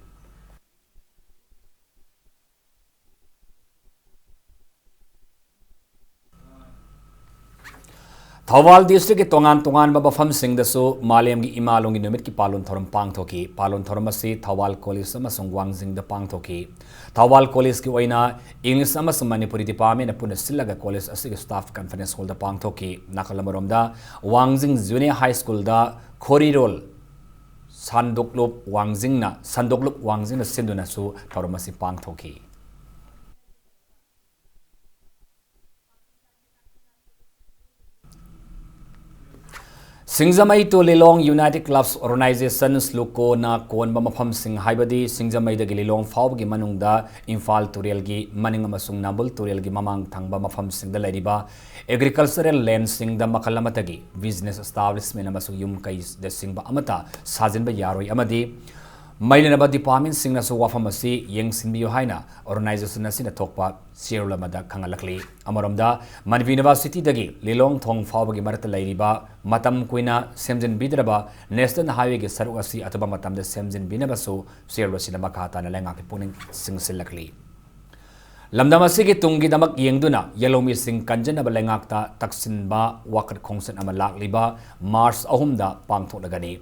ꯊꯧꯕꯥꯜ districtꯀꯤ ꯇꯣꯉꯥꯟ ꯇꯣꯉꯥꯟꯕ ꯃꯐꯝꯁꯤꯡꯗꯁꯨ ꯃꯥꯂꯦꯝꯒꯤ ꯏꯃꯥ ꯂꯣꯟꯒꯤ ꯅꯨꯃꯤꯠꯀꯤ ꯄꯥꯂꯣꯟ ꯊꯧꯔꯝ ꯄꯥꯡꯊꯣꯛꯈꯤ꯫ ꯄꯥꯂꯣꯟ ꯊꯧꯔꯝ ꯑꯁꯤ ꯊꯧꯕꯥꯜ College ꯑꯃꯁꯨꯡ ꯋꯥꯡꯖꯤꯡꯗ ꯄꯥꯡꯊꯣꯛꯈꯤ꯫ ꯊꯧꯕꯥꯜ Collegeꯀꯤ ꯑꯣꯏꯅ English ꯑꯃꯁꯨꯡ ꯃꯅꯤꯄꯨꯔꯤ departmentꯅ ꯄꯨꯟꯅ ꯁꯤꯜꯂꯒ college ꯑꯁꯤꯒꯤ staff conference hallꯗ ꯄꯥꯡꯊꯣꯛꯈꯤ꯫ ꯅꯥꯀꯜ ꯑꯃꯔꯣꯝꯗ, ꯋꯥꯡꯖꯤꯡ Junior High Schoolꯗ ꯈꯣꯔꯤꯔꯣꯜ ꯁꯟꯗꯣꯛꯂꯨꯞ ꯋꯥꯡꯖꯤꯡꯅ, ꯁꯟꯗꯣꯛꯂꯨꯞ ꯋꯥꯡꯖꯤꯡꯅ ꯁꯤꯟꯗꯨꯅꯁꯨ ꯊꯧꯔꯝ ꯑꯁꯤ ꯄꯥꯡꯊꯣꯛꯈꯤ꯫ ꯁꯤꯡꯖꯃꯩ to Lilong United Clubs Organizations, ꯂꯨꯀꯣꯅ ꯀꯣꯟꯕ ꯃꯐꯝꯁꯤꯡ, ꯍꯥꯏꯕꯗꯤ ꯁꯤꯡꯖꯃꯩꯗꯒꯤ ꯂꯤꯂꯣꯡ ꯐꯥꯎꯕꯒꯤ ꯃꯅꯨꯡꯗ ꯏꯝꯐꯥꯜ ꯇꯨꯔꯦꯜꯒꯤ ꯃꯅꯤꯡ ꯑꯃꯁꯨꯡ ꯅꯝꯕꯨꯜ ꯇꯨꯔꯦꯜꯒꯤ ꯃꯃꯥꯡ ꯊꯪꯕ ꯃꯐꯝꯁꯤꯡꯗ ꯂꯩꯔꯤꯕ agricultural landꯁꯤꯡꯗ ꯃꯈꯜ ꯑꯃꯠꯇꯒꯤ business establishment ꯑꯃꯁꯨꯡ ꯌꯨꯝ ꯀꯩꯗ ꯆꯤꯡꯕ ꯑꯃꯠꯇ ꯁꯥꯖꯤꯟꯕ ꯌꯥꯔꯣꯏ ꯑꯃꯗꯤ ꯃꯩ ꯂꯩꯅꯕ departmentꯁꯤꯡꯅꯁꯨ ꯋꯥꯐꯝ ꯑꯁꯤ ꯌꯦꯡꯁꯤꯟꯕꯤꯌꯨ ꯍꯥꯏꯅ organization ꯑꯁꯤꯅ ꯊꯣꯛꯄ ꯆꯦꯔꯣꯜ ꯑꯃꯗ ꯈꯪꯍꯜꯂꯛꯂꯤ꯫ ꯑꯃꯔꯣꯝꯗ, ꯃꯅꯤꯄꯨꯔ Universityꯗꯒꯤ ꯂꯤꯂꯣꯡ ꯊꯣꯡ ꯐꯥꯎꯕꯒꯤ ꯃꯔꯛꯇ ꯂꯩꯔꯤꯕ ꯃꯇꯝ ꯀꯨꯏꯅ ꯁꯦꯝꯖꯤꯟꯕꯤꯗ꯭ꯔꯕ National Highwayꯒꯤ ꯁꯔꯨꯛ ꯑꯁꯤ ꯑꯊꯨꯕ ꯃꯇꯝꯗ ꯁꯦꯝꯖꯤꯟꯕꯤꯅꯕꯁꯨ ꯆꯦꯔꯣꯜ ꯑꯁꯤꯅ ꯃꯈꯥ ꯇꯥꯅ ꯂꯩꯉꯥꯛꯀꯤ ꯄꯨꯛꯅꯤꯡ ꯆꯤꯡꯁꯤꯜꯂꯛꯂꯤ꯫ ꯂꯝꯗꯝ ꯑꯁꯤꯒꯤ ꯇꯨꯡꯒꯤꯗꯃꯛ ꯌꯦꯡꯗꯨꯅ ꯌꯦꯜꯍꯧꯃꯤꯁꯤꯡ ꯀꯟꯖꯅꯕ ꯂꯩꯉꯥꯛꯇ ꯇꯛꯁꯤꯟꯕ ꯋꯥꯀꯠ ꯈꯣꯡꯆꯠ ꯑꯃ ꯂꯥꯛꯂꯤꯕ March ꯑꯍꯨꯝꯗ ꯄꯥꯡꯊꯣꯛꯂꯒꯅꯤ꯫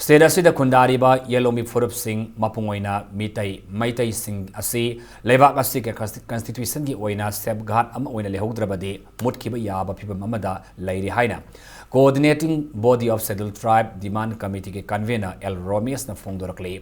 State ꯑꯁꯤꯗ ꯈꯨꯟꯗꯥꯔꯤꯕ ꯌꯦꯜꯍꯧꯃꯤ ꯐꯨꯔꯨꯞꯁꯤꯡ, ꯃꯄꯨꯡ ꯑꯣꯏꯅ ꯃꯤꯇꯩ, ꯃꯩꯇꯩꯁꯤꯡ ꯑꯁꯤ ꯂꯩꯕꯥꯛ ꯑꯁꯤꯒꯤ consti-, constitutionꯒꯤ ꯑꯣꯏꯅ safeguard ꯑꯃ ꯑꯣꯏꯅ ꯂꯩꯍꯧꯗ꯭ꯔꯕꯗꯤ ꯃꯨꯠꯈꯤꯕ ꯌꯥꯕ ꯐꯤꯕꯝ ꯑꯃꯗ ꯂꯩꯔꯤ ꯍꯥꯏꯅ Coordinating Body of Scheduled Tribe Demand Committeeꯒꯤ convener ꯑꯦꯜ ꯔꯣꯃꯦꯁꯅ ꯐꯣꯡꯗꯣꯔꯛꯂꯤ꯫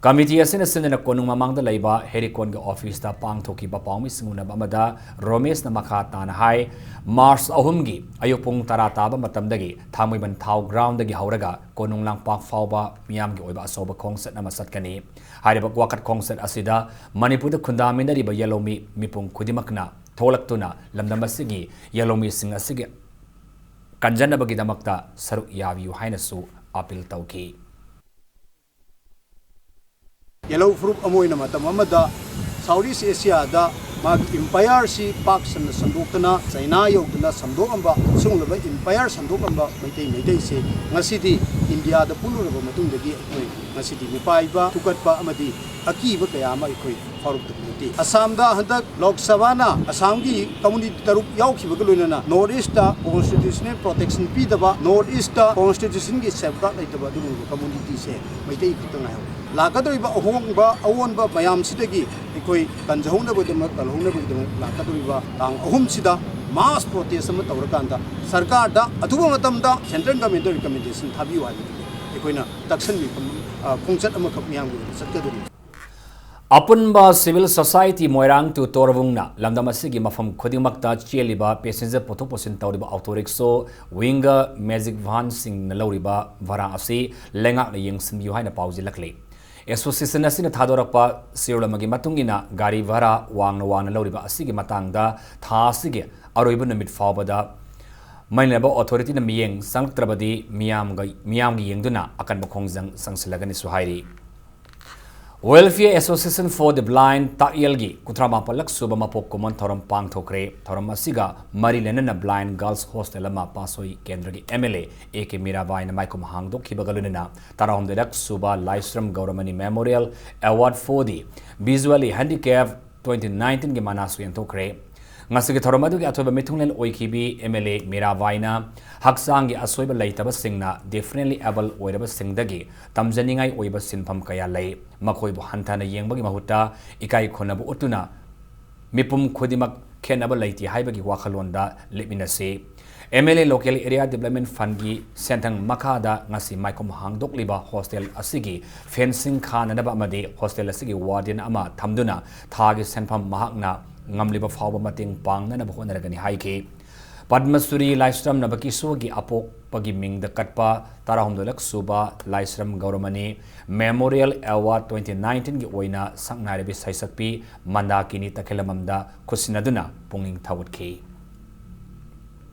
Committee ꯑꯁꯤꯅ ꯁꯤꯟꯗꯨꯅ ꯀꯣꯅꯨꯡ ꯃꯃꯥꯡꯗ ꯂꯩꯕ ꯍꯦꯔꯤꯀꯣꯟꯒꯤ officeꯇ ꯄꯥꯡꯊꯣꯛꯈꯤꯕ ꯄꯥꯎꯃꯤꯁꯤꯡ ꯎꯅꯕ ꯑꯃꯗ ꯔꯣꯃꯦꯁꯅ ꯃꯈꯥ ꯇꯥꯅ ꯍꯥꯏ, March ꯑꯍꯨꯝꯒꯤ ꯑꯌꯨꯛ ꯄꯨꯡ ꯇꯔꯥ ꯇꯥꯕ ꯃꯇꯝꯗꯒꯤ ꯊꯥꯡꯃꯩꯕꯟ ꯊꯥꯎ groundꯗꯒꯤ ꯍꯧꯔꯒ ꯀꯣꯅꯨꯡ ꯂꯥꯡꯄꯥꯛ ꯐꯥꯎꯕ ꯃꯤꯌꯥꯝꯒꯤ ꯑꯣꯏꯕ ꯑꯆꯧꯕ ꯈꯣꯡꯆꯠ ꯑꯃ ꯆꯠꯀꯅꯤ꯫ ꯍꯥꯏꯔꯤꯕ ꯋꯥꯀꯠ ꯈꯣꯡꯆꯠ ꯑꯁꯤꯗ ꯃꯅꯤꯄꯨꯔꯗ ꯈꯨꯟꯗꯥꯃꯤꯟꯅꯔꯤꯕ ꯌꯦꯜꯍꯧꯃꯤ ꯃꯤꯄꯨꯝ ꯈꯨꯗꯤꯡꯃꯛꯅ ꯊꯣꯛꯂꯛꯇꯨꯅ ꯂꯝꯗꯝ ꯑꯁꯤꯒꯤ ꯌꯦꯜꯍꯧꯃꯤꯁꯤꯡ ꯑꯁꯤꯒꯤ ꯀꯟꯖꯅꯕꯒꯤꯗꯃꯛꯇ ꯁꯔꯨꯛ ꯌꯥꯕꯤꯌꯨ ꯍꯥꯏꯅꯁꯨ appeal ꯇꯧꯈꯤ꯫ ꯌꯦꯜꯍꯧ ꯐꯨꯔꯨꯞ ꯑꯃ ꯑꯣꯏꯅ ꯃꯇꯝ ꯑꯃꯗ South East Asiaꯗ ꯃꯥꯒꯤ empireꯁꯤ ꯄꯥꯛ ꯁꯟꯅ ꯁꯟꯗꯣꯛꯇꯅ ꯆꯩꯅꯥ ꯌꯧꯗꯅ ꯁꯟꯗꯣꯛꯂꯝꯕ, ꯁꯤꯒꯨꯝꯂꯕ empire ꯁꯟꯗꯣꯛꯂꯝꯕ ꯃꯩꯇꯩ, ꯃꯩꯇꯩꯁꯦ ꯉꯁꯤꯗꯤ ꯏꯟꯗꯤꯌꯥꯗ ꯄꯨꯜꯂꯨꯔꯕ ꯃꯇꯨꯡꯗꯒꯤ ꯑꯩꯈꯣꯏ ꯉꯁꯤꯗꯤ ꯃꯤꯄꯥꯏꯕ ꯊꯨꯀꯠꯄ ꯑꯃꯗꯤ ꯑꯀꯤꯕ ꯀꯌꯥ ꯑꯃ ꯑꯩꯈꯣꯏ ꯐꯥꯎꯔꯛꯇꯕ ꯅꯠꯇꯦ꯫ ꯑꯁꯥꯝꯗ ꯍꯟꯗꯛ ꯂꯣꯛ ꯁꯚꯥꯅ ꯑꯁꯥꯝꯒꯤ community ꯇꯔꯨꯛ ꯌꯥꯎꯈꯤꯕꯒ ꯂꯣꯏꯅꯅ North Eastꯇ constitutional protection ꯄꯤꯗꯕ, North Eastꯇ constitutionꯒꯤ safeguard ꯂꯩꯇꯕ ꯑꯗꯨꯒꯨꯝꯂꯕ communityꯁꯦ ꯃꯩꯇꯩ ꯈꯛꯇ ꯉꯥꯏꯍꯧꯔꯦ꯫ ꯂꯥꯛꯀꯗꯧꯔꯤꯕ ꯑꯍꯣꯡꯕ ꯑꯑꯣꯟꯕ ꯃꯌꯥꯝꯁꯤꯗꯒꯤ ꯑꯩꯈꯣꯏ ꯀꯟꯖꯍꯧꯅꯕꯒꯤꯗꯃꯛ, ꯀꯜꯍꯧꯅꯕꯒꯤꯗꯃꯛ ꯂꯥꯛꯀꯗꯧꯔꯤꯕ ꯇꯥꯡ ꯑꯍꯨꯝꯁꯤꯗ mass protest ꯑꯃ ꯇꯧꯔꯀꯥꯟꯗ ꯁꯔꯀꯥꯔꯗ ꯑꯊꯨꯕ ꯃꯇꯝꯗ central governmentꯇ recommendation ꯊꯥꯕꯤꯌꯨ ꯍꯥꯏꯕꯗꯨꯅꯤ ꯑꯩꯈꯣꯏꯅ ꯇꯛꯁꯟꯕꯤ-, ꯑ, ꯈꯣꯡꯆꯠ ꯑꯃꯈꯛ ꯃꯤꯌꯥꯝꯒꯤ ꯑꯣꯏꯅ ꯆꯠꯀꯗꯧꯔꯤꯕ꯫ ꯑꯄꯨꯟꯕ civil society ꯃꯣꯏꯔꯥꯡ to ꯇꯣꯔꯕꯨꯡꯅ ꯂꯝꯗꯝ ꯑꯁꯤꯒꯤ ꯃꯐꯝ ꯈꯨꯗꯤꯡꯃꯛꯇ ꯆꯦꯜꯂꯤꯕ passenger ꯄꯨꯊꯣꯛ ꯄꯨꯁꯤꯟ ꯇꯧꯔꯤꯕ auto rickshaw, winger, magic vanꯁꯤꯡꯅ ꯂꯧꯔꯤꯕ ꯚꯔꯥ ꯑꯁꯤ ꯂꯩꯉꯥꯛꯅ ꯌꯦꯡꯁꯤꯟꯕꯤꯌꯨ ꯍꯥꯏꯅ ꯄꯥꯎꯖꯦꯜꯂꯛꯂꯤ꯫ Association ꯑꯁꯤꯅ ꯊꯥꯗꯣꯔꯛꯄ ꯆꯦꯔꯣꯜ ꯑꯃꯒꯤ ꯃꯇꯨꯡ ꯏꯟꯅ, ꯒꯥꯔꯤ ꯚꯔꯥ ꯋꯥꯡꯅ ꯋꯥꯡꯅ ꯂꯧꯔꯤꯕ ꯑꯁꯤꯒꯤ ꯃꯇꯥꯡꯗ ꯊꯥ ꯑꯁꯤꯒꯤ ꯑꯔꯣꯏꯕ ꯅꯨꯃꯤꯠ ꯐꯥꯎꯕꯗ ꯃꯩ ꯂꯩꯅꯕ authorityꯅ ꯃꯤꯠꯌꯦꯡ ꯆꯪꯂꯛꯇ꯭ꯔꯕꯗꯤ ꯃꯤꯌꯥꯝꯒ, ꯃꯤꯌꯥꯝꯒꯤ ꯌꯦꯡꯗꯨꯅ ꯑꯀꯟꯕ ꯈꯣꯡꯖꯪ ꯆꯪꯁꯤꯜꯂꯒꯅꯤꯁꯨ ꯍꯥꯏꯔꯤ꯫ Welfare Association for the Blind ꯇꯥꯛꯌꯦꯜꯒꯤ ꯀꯨꯟꯊ꯭ꯔꯥ ꯃꯥꯄꯜꯂꯛ ꯁꯨꯕ ꯃꯄꯣꯛ ꯀꯨꯝꯑꯣꯟ ꯊꯧꯔꯝ ꯄꯥꯡꯊꯣꯛꯈ꯭ꯔꯦ꯫ ꯊꯧꯔꯝ ꯑꯁꯤꯒ ꯃꯔꯤ ꯂꯩꯅꯅ Blind Girls Hostel ꯑꯃ ꯄꯥꯠꯁꯣꯏ ꯀꯦꯟꯗ꯭ꯔꯒꯤ MLA A K ꯃꯤꯔꯥꯕꯥꯏꯅ ꯃꯥꯏꯈꯨꯝ ꯍꯥꯡꯗꯣꯛꯈꯤꯕꯒ ꯂꯣꯏꯅꯅ ꯇꯔꯥꯍꯨꯝꯗꯣꯏꯂꯛ ꯁꯨꯕ ꯂꯥꯏꯁ꯭ꯔꯝ ꯒꯧꯔꯃꯅꯤ Memorial Award for the Visually Handicap twenty nineteenꯒꯤ ꯃꯅꯥꯁꯨ ꯌꯦꯟꯊꯣꯛꯈ꯭ꯔꯦ꯫ ꯉꯁꯤꯒꯤ ꯊꯧꯔꯝ ꯑꯗꯨꯒꯤ ꯑꯊꯣꯏꯕ ꯃꯤꯊꯨꯡꯂꯦꯟ ꯑꯣꯏꯈꯤꯕꯤ MLA ꯃꯤꯔꯥꯕꯥꯏꯅ ꯍꯛꯆꯥꯡꯒꯤ ꯑꯁꯣꯏꯕ ꯂꯩꯇꯕꯁꯤꯡꯅ differently able ꯑꯣꯏꯔꯕꯁꯤꯡꯗꯒꯤ ꯇꯝꯖꯅꯤꯡꯉꯥꯏ ꯑꯣꯏꯕ ꯁꯤꯟꯐꯝ ꯀꯌꯥ ꯂꯩ꯫ ꯃꯈꯣꯏꯕꯨ ꯍꯟꯊꯅ ꯌꯦꯡꯕꯒꯤ ꯃꯍꯨꯠꯇ ꯏꯀꯥꯏ ꯈꯨꯝꯅꯕ ꯎꯠꯇꯨꯅ ꯃꯤꯄꯨꯝ ꯈꯨꯗꯤꯡꯃꯛ ꯈꯦꯠꯅꯕ ꯂꯩꯇꯦ ꯍꯥꯏꯕꯒꯤ ꯋꯥꯈꯜꯂꯣꯟꯗ ꯂꯦꯞꯃꯤꯟꯅꯁꯤ꯫ MLA Local Area Development Fundꯒꯤ ꯁꯦꯟꯊꯪ ꯃꯈꯥꯗ ꯉꯁꯤ ꯃꯥꯏꯈꯨꯝ ꯍꯥꯡꯗꯣꯛꯂꯤꯕ hostel ꯑꯁꯤꯒꯤ fencing ꯈꯥꯅꯅꯕ ꯑꯃꯗꯤ hostel ꯑꯁꯤꯒꯤ warden ꯑꯃ ꯊꯝꯗꯨꯅ ꯊꯥꯒꯤ ꯁꯦꯟꯐꯝ ꯃꯍꯥꯛꯅ ꯉꯝꯂꯤꯕ ꯐꯥꯎꯕ ꯃꯇꯦꯡ ꯄꯥꯡꯅꯅꯕ ꯍꯣꯠꯅꯔꯒꯅꯤ ꯍꯥꯏꯈꯤ꯫ ꯄꯗꯃꯁ꯭ꯔꯤ ꯂꯥꯏꯁ꯭ꯔꯝ ꯅꯕꯀꯤꯁꯣꯔꯒꯤ ꯑꯄꯣꯛꯄꯒꯤ ꯃꯤꯡꯗ ꯀꯠꯄ ꯇꯔꯥꯍꯨꯝꯗꯣꯏꯂꯛ ꯁꯨꯕ ꯂꯥꯏꯁ꯭ꯔꯝ ꯒꯧꯔꯃꯅꯤ Memorial Award twenty nineteenꯒꯤ ꯑꯣꯏꯅ ꯁꯛꯅꯥꯏꯔꯕꯤ ꯁꯩꯁꯛꯄꯤ ꯃꯟꯗꯥꯀꯤꯅꯤ ꯇꯈꯦꯂꯝꯕꯝꯗ ꯈꯨꯠꯁꯤꯟꯅꯗꯨꯅ ꯄꯨꯛꯅꯤꯡ ꯊꯧꯒꯠꯈꯤ꯫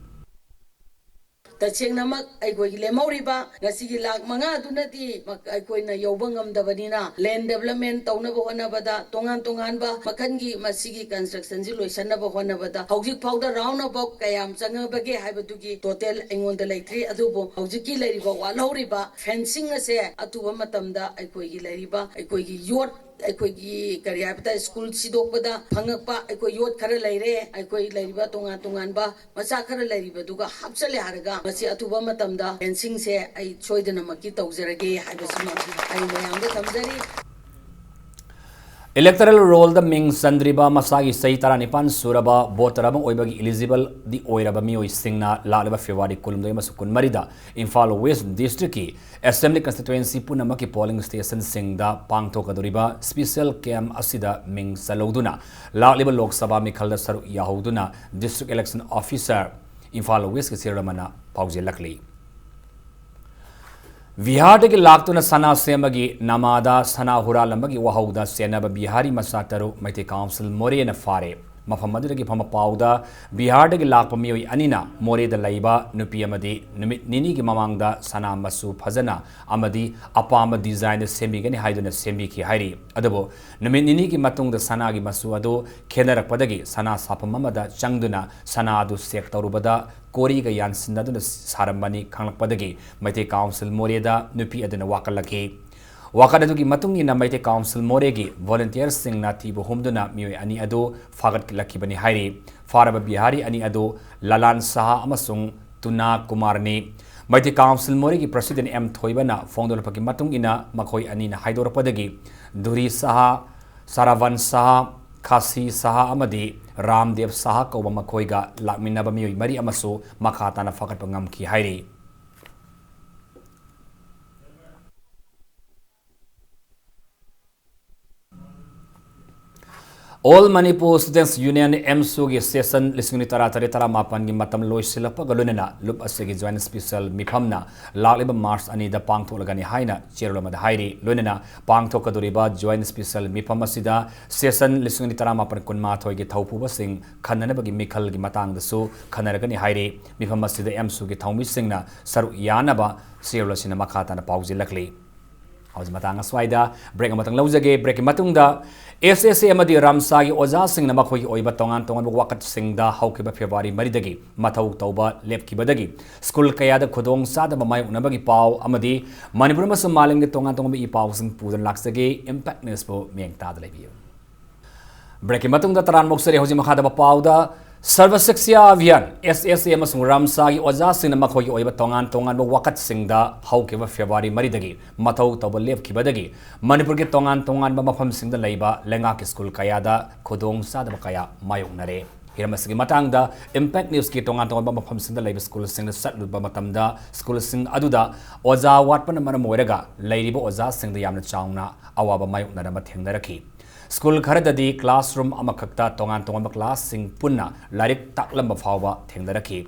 ꯇꯁꯦꯡꯅꯃꯛ ꯑꯩꯈꯣꯏꯒꯤ ꯂꯦꯝꯍꯧꯔꯤꯕ ꯉꯁꯤꯒꯤ ꯂꯥꯈ ꯃꯉꯥ ꯑꯗꯨꯅꯗꯤ ꯃ-, ꯑꯩꯈꯣꯏꯅ ꯌꯧꯕ ꯉꯝꯗꯕꯅꯤꯅ, land development ꯇꯧꯅꯕ ꯍꯣꯠꯅꯕꯗ, ꯇꯣꯉꯥꯟ ꯇꯣꯉꯥꯟꯕ ꯃꯈꯜꯒꯤ ꯃꯁꯤꯒꯤ constructionꯁꯤ ꯂꯣꯏꯁꯤꯟꯅꯕ ꯍꯣꯠꯅꯕꯗ, ꯍꯧꯖꯤꯛ ꯐꯥꯎꯗ round about ꯀꯌꯥꯝ ꯆꯪꯉꯕꯒꯦ ꯍꯥꯏꯕꯗꯨꯒꯤ total ꯑꯩꯉꯣꯟꯗ ꯂꯩꯇ꯭ꯔꯤ꯫ ꯑꯗꯨꯕꯨ ꯍꯧꯖꯤꯛꯀꯤ ꯂꯩꯔꯤꯕ ꯋꯥꯠꯍꯧꯔꯤꯕ fencing ꯑꯁꯦ ꯑꯊꯨꯕ ꯃꯇꯝꯗ ꯑꯩꯈꯣꯏꯒꯤ ꯂꯩꯔꯤꯕ, ꯑꯩꯈꯣꯏꯒꯤ youth, ꯑꯩꯈꯣꯏꯒꯤ ꯀꯔꯤ ꯍꯥꯏꯕ ꯇꯥꯔꯦ, school ꯁꯤꯗꯣꯛꯄꯗ ꯐꯪꯉꯛꯄ ꯑꯩꯈꯣꯏ youth ꯈꯔ ꯂꯩꯔꯦ, ꯑꯩꯈꯣꯏ ꯂꯩꯔꯤꯕ ꯇꯣꯉꯥꯟ ꯇꯣꯉꯥꯟꯕ ꯃꯆꯥꯛ ꯈꯔ ꯂꯩꯔꯤꯕꯗꯨꯒ ꯍꯥꯞꯆꯜꯂꯦ ꯍꯥꯏꯔꯒ, ꯃꯁꯤ ꯑꯊꯨꯕ ꯃꯇꯝꯗ fencingꯁꯦ ꯑꯩ ꯁꯣꯏꯗꯅꯃꯛꯀꯤ ꯇꯧꯖꯔꯒꯦ ꯍꯥꯏꯕꯁꯤꯃ ꯑꯩ ꯃꯌꯥꯝꯗ ꯊꯝꯖꯔꯤ꯫ Electoral roll ꯗ ꯃꯤꯡ ꯆꯟꯗ꯭ꯔꯤꯕ ꯃꯁꯥꯒꯤ ꯆꯍꯤ ꯇꯔꯥꯅꯤꯄꯥꯟ ꯁꯨꯔꯕ voter ꯑꯃ ꯑꯣꯏꯕꯒꯤ eligible ꯗꯤ ꯑꯣꯏꯔꯕ ꯃꯤꯑꯣꯏꯁꯤꯡꯅ ꯂꯥꯛꯂꯤꯕ February ꯀꯨꯟꯍꯨꯝꯗꯣꯏ ꯑꯃꯁꯨꯡ ꯀꯨꯟꯃꯔꯤꯗ ꯏꯝꯐꯥꯜ West District ꯀꯤ Assembly Constituency ꯄꯨꯝꯅꯃꯛꯀꯤ polling station ꯁꯤꯡꯗ ꯄꯥꯡꯊꯣꯛꯀꯗꯧꯔꯤꯕ special camp ꯑꯁꯤꯗ ꯃꯤꯡ ꯆꯜꯍꯧꯗꯨꯅ ꯂꯥꯛꯂꯤꯕ ꯂꯣꯛ ꯁꯚꯥ ꯃꯤꯈꯜꯗ ꯁꯔꯨꯛ ꯌꯥꯍꯧꯗꯨꯅ District Election Officer, Imphal West ꯀꯤ ꯁꯤꯔꯣꯜ ꯑꯃꯅ ꯄꯥꯎꯖꯦꯜꯂꯛꯂꯤ꯫ ꯕꯤꯍꯥꯔꯗꯒꯤ ꯂꯥꯛꯇꯨꯅ ꯁꯅꯥ ꯁꯦꯝꯕꯒꯤ ꯅꯃꯥꯗ ꯁꯅꯥ ꯍꯨꯔꯥꯜꯂꯝꯕꯒꯤ ꯋꯥꯍꯧꯗ ꯆꯦꯟꯅꯕ ꯕꯤꯍꯥꯔꯤ ꯃꯆꯥ ꯇꯔꯨꯛ ꯃꯩꯇꯩ ꯀꯥꯎꯟꯁꯤꯜ ꯃꯣꯔꯦꯅ ꯐꯥꯔꯦ꯫ ꯃꯐꯝ ꯑꯗꯨꯗꯒꯤ ꯐꯪꯕ ꯄꯥꯎꯗ ꯕꯤꯍꯥꯔꯗꯒꯤ ꯂꯥꯛꯄ ꯃꯤꯑꯣꯏ ꯑꯅꯤꯅ ꯃꯣꯔꯦꯗ ꯂꯩꯕ ꯅꯨꯄꯤ ꯑꯃꯗꯤ ꯅꯨꯃꯤꯠ ꯅꯤꯅꯤꯒꯤ ꯃꯃꯥꯡꯗ ꯁꯅꯥ ꯃꯆꯨ ꯐꯖꯅ ꯑꯃꯗꯤ ꯑꯄꯥꯝꯕ design ꯗ ꯁꯦꯝꯕꯤꯒꯅꯤ ꯍꯥꯏꯗꯨꯅ ꯁꯦꯝꯕꯤꯈꯤ ꯍꯥꯏꯔꯤ꯫ ꯑꯗꯨꯕꯨ ꯅꯨꯃꯤꯠ ꯅꯤꯅꯤꯒꯤ ꯃꯇꯨꯡꯗ ꯁꯅꯥꯒꯤ ꯃꯆꯨ ꯑꯗꯨ ꯈꯦꯠꯅꯔꯛꯄꯗꯒꯤ ꯁꯅꯥ ꯁꯥꯐꯝ ꯑꯃꯗ ꯆꯪꯗꯨꯅ ꯁꯅꯥ ꯑꯗꯨ check ꯇꯧꯔꯨꯕꯗ ꯀꯣꯔꯤꯒ ꯌꯥꯟꯁꯤꯟꯅꯗꯨꯅ ꯁꯥꯔꯝꯕꯅꯤ ꯈꯪꯂꯛꯄꯗꯒꯤ ꯃꯩꯇꯩ ꯀꯥꯎꯟꯁꯤꯜ ꯃꯣꯔꯦꯗ ꯅꯨꯄꯤ ꯑꯗꯨꯅ ꯋꯥꯀꯠꯂꯛꯈꯤ꯫ ꯋꯥꯀꯠ ꯑꯗꯨꯒꯤ ꯃꯇꯨꯡ ꯏꯟꯅ ꯃꯩꯇꯩ ꯀꯥꯎꯟꯁꯤꯜ ꯃꯣꯔꯦꯒꯤ volunteer ꯁꯤꯡꯅ ꯊꯤꯕ ꯍꯨꯝꯗꯨꯅ ꯃꯤꯑꯣꯏ ꯑꯅꯤ ꯑꯗꯨ ꯐꯥꯒꯠꯂꯛꯈꯤꯕꯅꯤ ꯍꯥꯏꯔꯤ꯫ ꯐꯥꯔꯕ ꯕꯤꯍꯥꯔꯤ ꯑꯅꯤ ꯑꯗꯨ ꯂꯂꯥꯟ ꯁꯍꯥ ꯑꯃꯁꯨꯡ ꯇꯨꯅꯥ ꯀꯨꯃꯥꯔꯅꯤ꯫ ꯃꯩꯇꯩ ꯀꯥꯎꯟꯁꯤꯜ ꯃꯣꯔꯦꯒꯤ president ꯑꯦꯝ ꯊꯣꯏꯕꯅ ꯐꯣꯡꯗꯣꯔꯛꯄꯒꯤ ꯃꯇꯨꯡ ꯏꯟꯅ ꯃꯈꯣꯏ ꯑꯅꯤꯅ ꯍꯥꯏꯗꯣꯔꯛꯄꯗꯒꯤ ꯙꯨꯔꯤ ꯁꯍꯥ, ꯁꯥꯔꯥꯚꯟ ꯁꯍꯥ, ꯈꯥꯁꯤ ꯁꯍꯥ ꯑꯃꯗꯤ ꯔꯥꯝꯗꯦꯕ ꯁꯍꯥ ꯀꯧꯕ ꯃꯈꯣꯏꯒ ꯂꯥꯛꯃꯤꯟꯅꯕ ꯃꯤꯑꯣꯏ ꯃꯔꯤ ꯑꯃꯁꯨ ꯃꯈꯥ ꯇꯥꯅ ꯐꯥꯒꯠꯄ ꯉꯝꯈꯤ ꯍꯥꯏꯔꯤ꯫ All Manipur Students Union, ꯑꯦꯝꯁꯨꯒꯤ session ꯂꯤꯁꯤꯡ ꯑꯅꯤ ꯇꯔꯥꯇꯔꯦꯠ ꯇꯔꯥꯃꯥꯄꯟꯒꯤ ꯃꯇꯝ ꯂꯣꯏꯁꯤꯜꯂꯛꯄꯒ ꯂꯣꯏꯅꯅ ꯂꯨꯞ ꯑꯁꯤꯒꯤ joint special ꯃꯤꯐꯝꯅ ꯂꯥꯛꯂꯤꯕ March ꯑꯅꯤꯗ ꯄꯥꯡꯊꯣꯛꯂꯒꯅꯤ ꯍꯥꯏꯅ ꯆꯦꯔꯣꯜ ꯑꯃꯗ ꯍꯥꯏꯔꯤ꯫ ꯂꯣꯏꯅꯅ ꯄꯥꯡꯊꯣꯛꯀꯗꯧꯔꯤꯕ joint special ꯃꯤꯐꯝ ꯑꯁꯤꯗ session ꯂꯤꯁꯤꯡ ꯑꯅꯤ ꯇꯔꯥꯃꯥꯄꯟ ꯀꯨꯟꯃꯥꯊꯣꯏꯒꯤ ꯊꯧꯄꯨꯕꯁꯤꯡ ꯈꯟꯅꯅꯕꯒꯤ ꯃꯤꯈꯜꯒꯤ ꯃꯇꯥꯡꯗꯁꯨ ꯈꯟꯅꯔꯒꯅꯤ ꯍꯥꯏꯔꯤ꯫ ꯃꯤꯐꯝ ꯑꯁꯤꯗ ꯑꯦꯝꯁꯨꯒꯤ ꯊꯧꯃꯤꯁꯤꯡꯅ ꯁꯔꯨꯛ ꯌꯥꯅꯕ ꯆꯦꯔꯣꯜ ꯑꯁꯤꯅ ꯃꯈꯥ ꯇꯥꯅ ꯄꯥꯎꯖꯦꯜꯂꯛꯂꯤ꯫ ꯍꯧꯖꯤꯛ ꯃꯇꯥꯡ ꯑꯁ꯭ꯋꯥꯏꯗ break ꯑꯃꯇꯪ ꯂꯧꯖꯒꯦ꯫ Break ꯀꯤ ꯃꯇꯨꯡꯗ ꯑꯦꯁ ꯑꯦꯁ ꯑꯦ ꯑꯃꯗꯤ ꯔꯥꯝꯁꯥꯒꯤ ꯑꯣꯖꯥꯁꯤꯡꯅ ꯃꯈꯣꯏꯒꯤ ꯑꯣꯏꯕ ꯇꯣꯉꯥꯟ ꯇꯣꯉꯥꯟꯕ ꯋꯥꯀꯠꯁꯤꯡꯗ ꯍꯧꯈꯤꯕ February ꯃꯔꯤꯗꯒꯤ ꯃꯊꯧ ꯇꯧꯕ ꯂꯦꯞꯈꯤꯕꯗꯒꯤ school ꯀꯌꯥꯗ ꯈꯨꯗꯣꯡ ꯆꯥꯗꯕ ꯃꯥꯌꯣꯛꯅꯕꯒꯤ ꯄꯥꯎ ꯑꯃꯗꯤ ꯃꯅꯤꯄꯨꯔ ꯑꯃꯁꯨꯡ ꯃꯥꯂꯦꯝꯒꯤ ꯇꯣꯉꯥꯟ ꯇꯣꯉꯥꯟꯕ ꯏ ꯄꯥꯎꯁꯤꯡ ꯄꯨꯗꯨꯅ ꯂꯥꯛꯆꯒꯦ꯫ Impact News ꯕꯨ ꯃꯤꯠꯌꯦꯡ ꯇꯥꯗꯨꯅ ꯂꯩꯕꯤꯌꯨ꯫ Break ꯀꯤ ꯃꯇꯨꯡꯗ ꯇꯔꯥꯝꯅ ꯑꯣꯛꯆꯔꯤ꯫ ꯍꯧꯖꯤꯛ ꯃꯈꯥꯗ ꯄꯥꯎꯗ ꯁꯔꯕ ꯁꯤꯛꯁ꯭ꯌꯥ ꯑꯚꯤꯌꯥꯟ, ꯑꯦꯁ ꯑꯦꯁ ꯑꯦ ꯑꯃꯁꯨꯡ ꯔꯥꯝꯁꯥꯒꯤ ꯑꯣꯖꯥꯁꯤꯡꯅ ꯃꯈꯣꯏꯒꯤ ꯑꯣꯏꯕ ꯇꯣꯉꯥꯟ ꯇꯣꯉꯥꯟꯕ ꯋꯥꯀꯠꯁꯤꯡꯗ ꯍꯧꯈꯤꯕ ꯐꯦꯕ꯭ꯔꯨꯋꯥꯔꯤ ꯃꯔꯤꯗꯒꯤ ꯃꯊꯧ ꯇꯧꯕ ꯂꯦꯞꯈꯤꯕꯗꯒꯤ ꯃꯅꯤꯄꯨꯔꯒꯤ ꯇꯣꯉꯥꯟ ꯇꯣꯉꯥꯟꯕ ꯃꯐꯝꯁꯤꯡꯗ ꯂꯩꯕ ꯂꯩꯉꯥꯛꯀꯤ ꯁ꯭ꯀꯨꯜ ꯀꯌꯥꯗ ꯈꯨꯗꯣꯡꯆꯥꯗꯕ ꯀꯌꯥ ꯃꯥꯌꯣꯛꯅꯔꯦ꯫ ꯍꯤꯔꯝ ꯑꯁꯤꯒꯤ ꯃꯇꯥꯡꯗ Impact Newsꯀꯤ ꯇꯣꯉꯥꯟ ꯇꯣꯉꯥꯟꯕ ꯃꯐꯝꯁꯤꯡꯗ ꯂꯩꯕ ꯁ꯭ꯀꯨꯜꯁꯤꯡꯗ ꯆꯠꯂꯨꯕ ꯃꯇꯝꯗ ꯁ꯭ꯀꯨꯜꯁꯤꯡ ꯑꯗꯨꯗ ꯑꯣꯖꯥ ꯋꯥꯠꯄꯅ ꯃꯔꯝ ꯑꯣꯏꯔꯒ ꯂꯩꯔꯤꯕ ꯑꯣꯖꯥꯁꯤꯡꯗ ꯌꯥꯝꯅ ꯆꯥꯎꯅ ꯑꯋꯥꯕ ꯃꯥꯌꯣꯛꯅꯔꯝꯕ ꯊꯦꯡꯅꯔꯛꯈꯤ꯫ ꯁ꯭ꯀꯨꯜ ꯈꯔꯗꯗꯤ classroom ꯑꯃꯈꯛꯇ ꯇꯣꯉꯥꯟ ꯇꯣꯉꯥꯟꯕ classꯁꯤꯡ ꯄꯨꯟꯅ ꯂꯥꯏꯔꯤꯛ ꯇꯥꯛꯂꯝꯕ ꯐꯥꯎꯕ ꯊꯦꯡꯅꯔꯛꯈꯤ꯫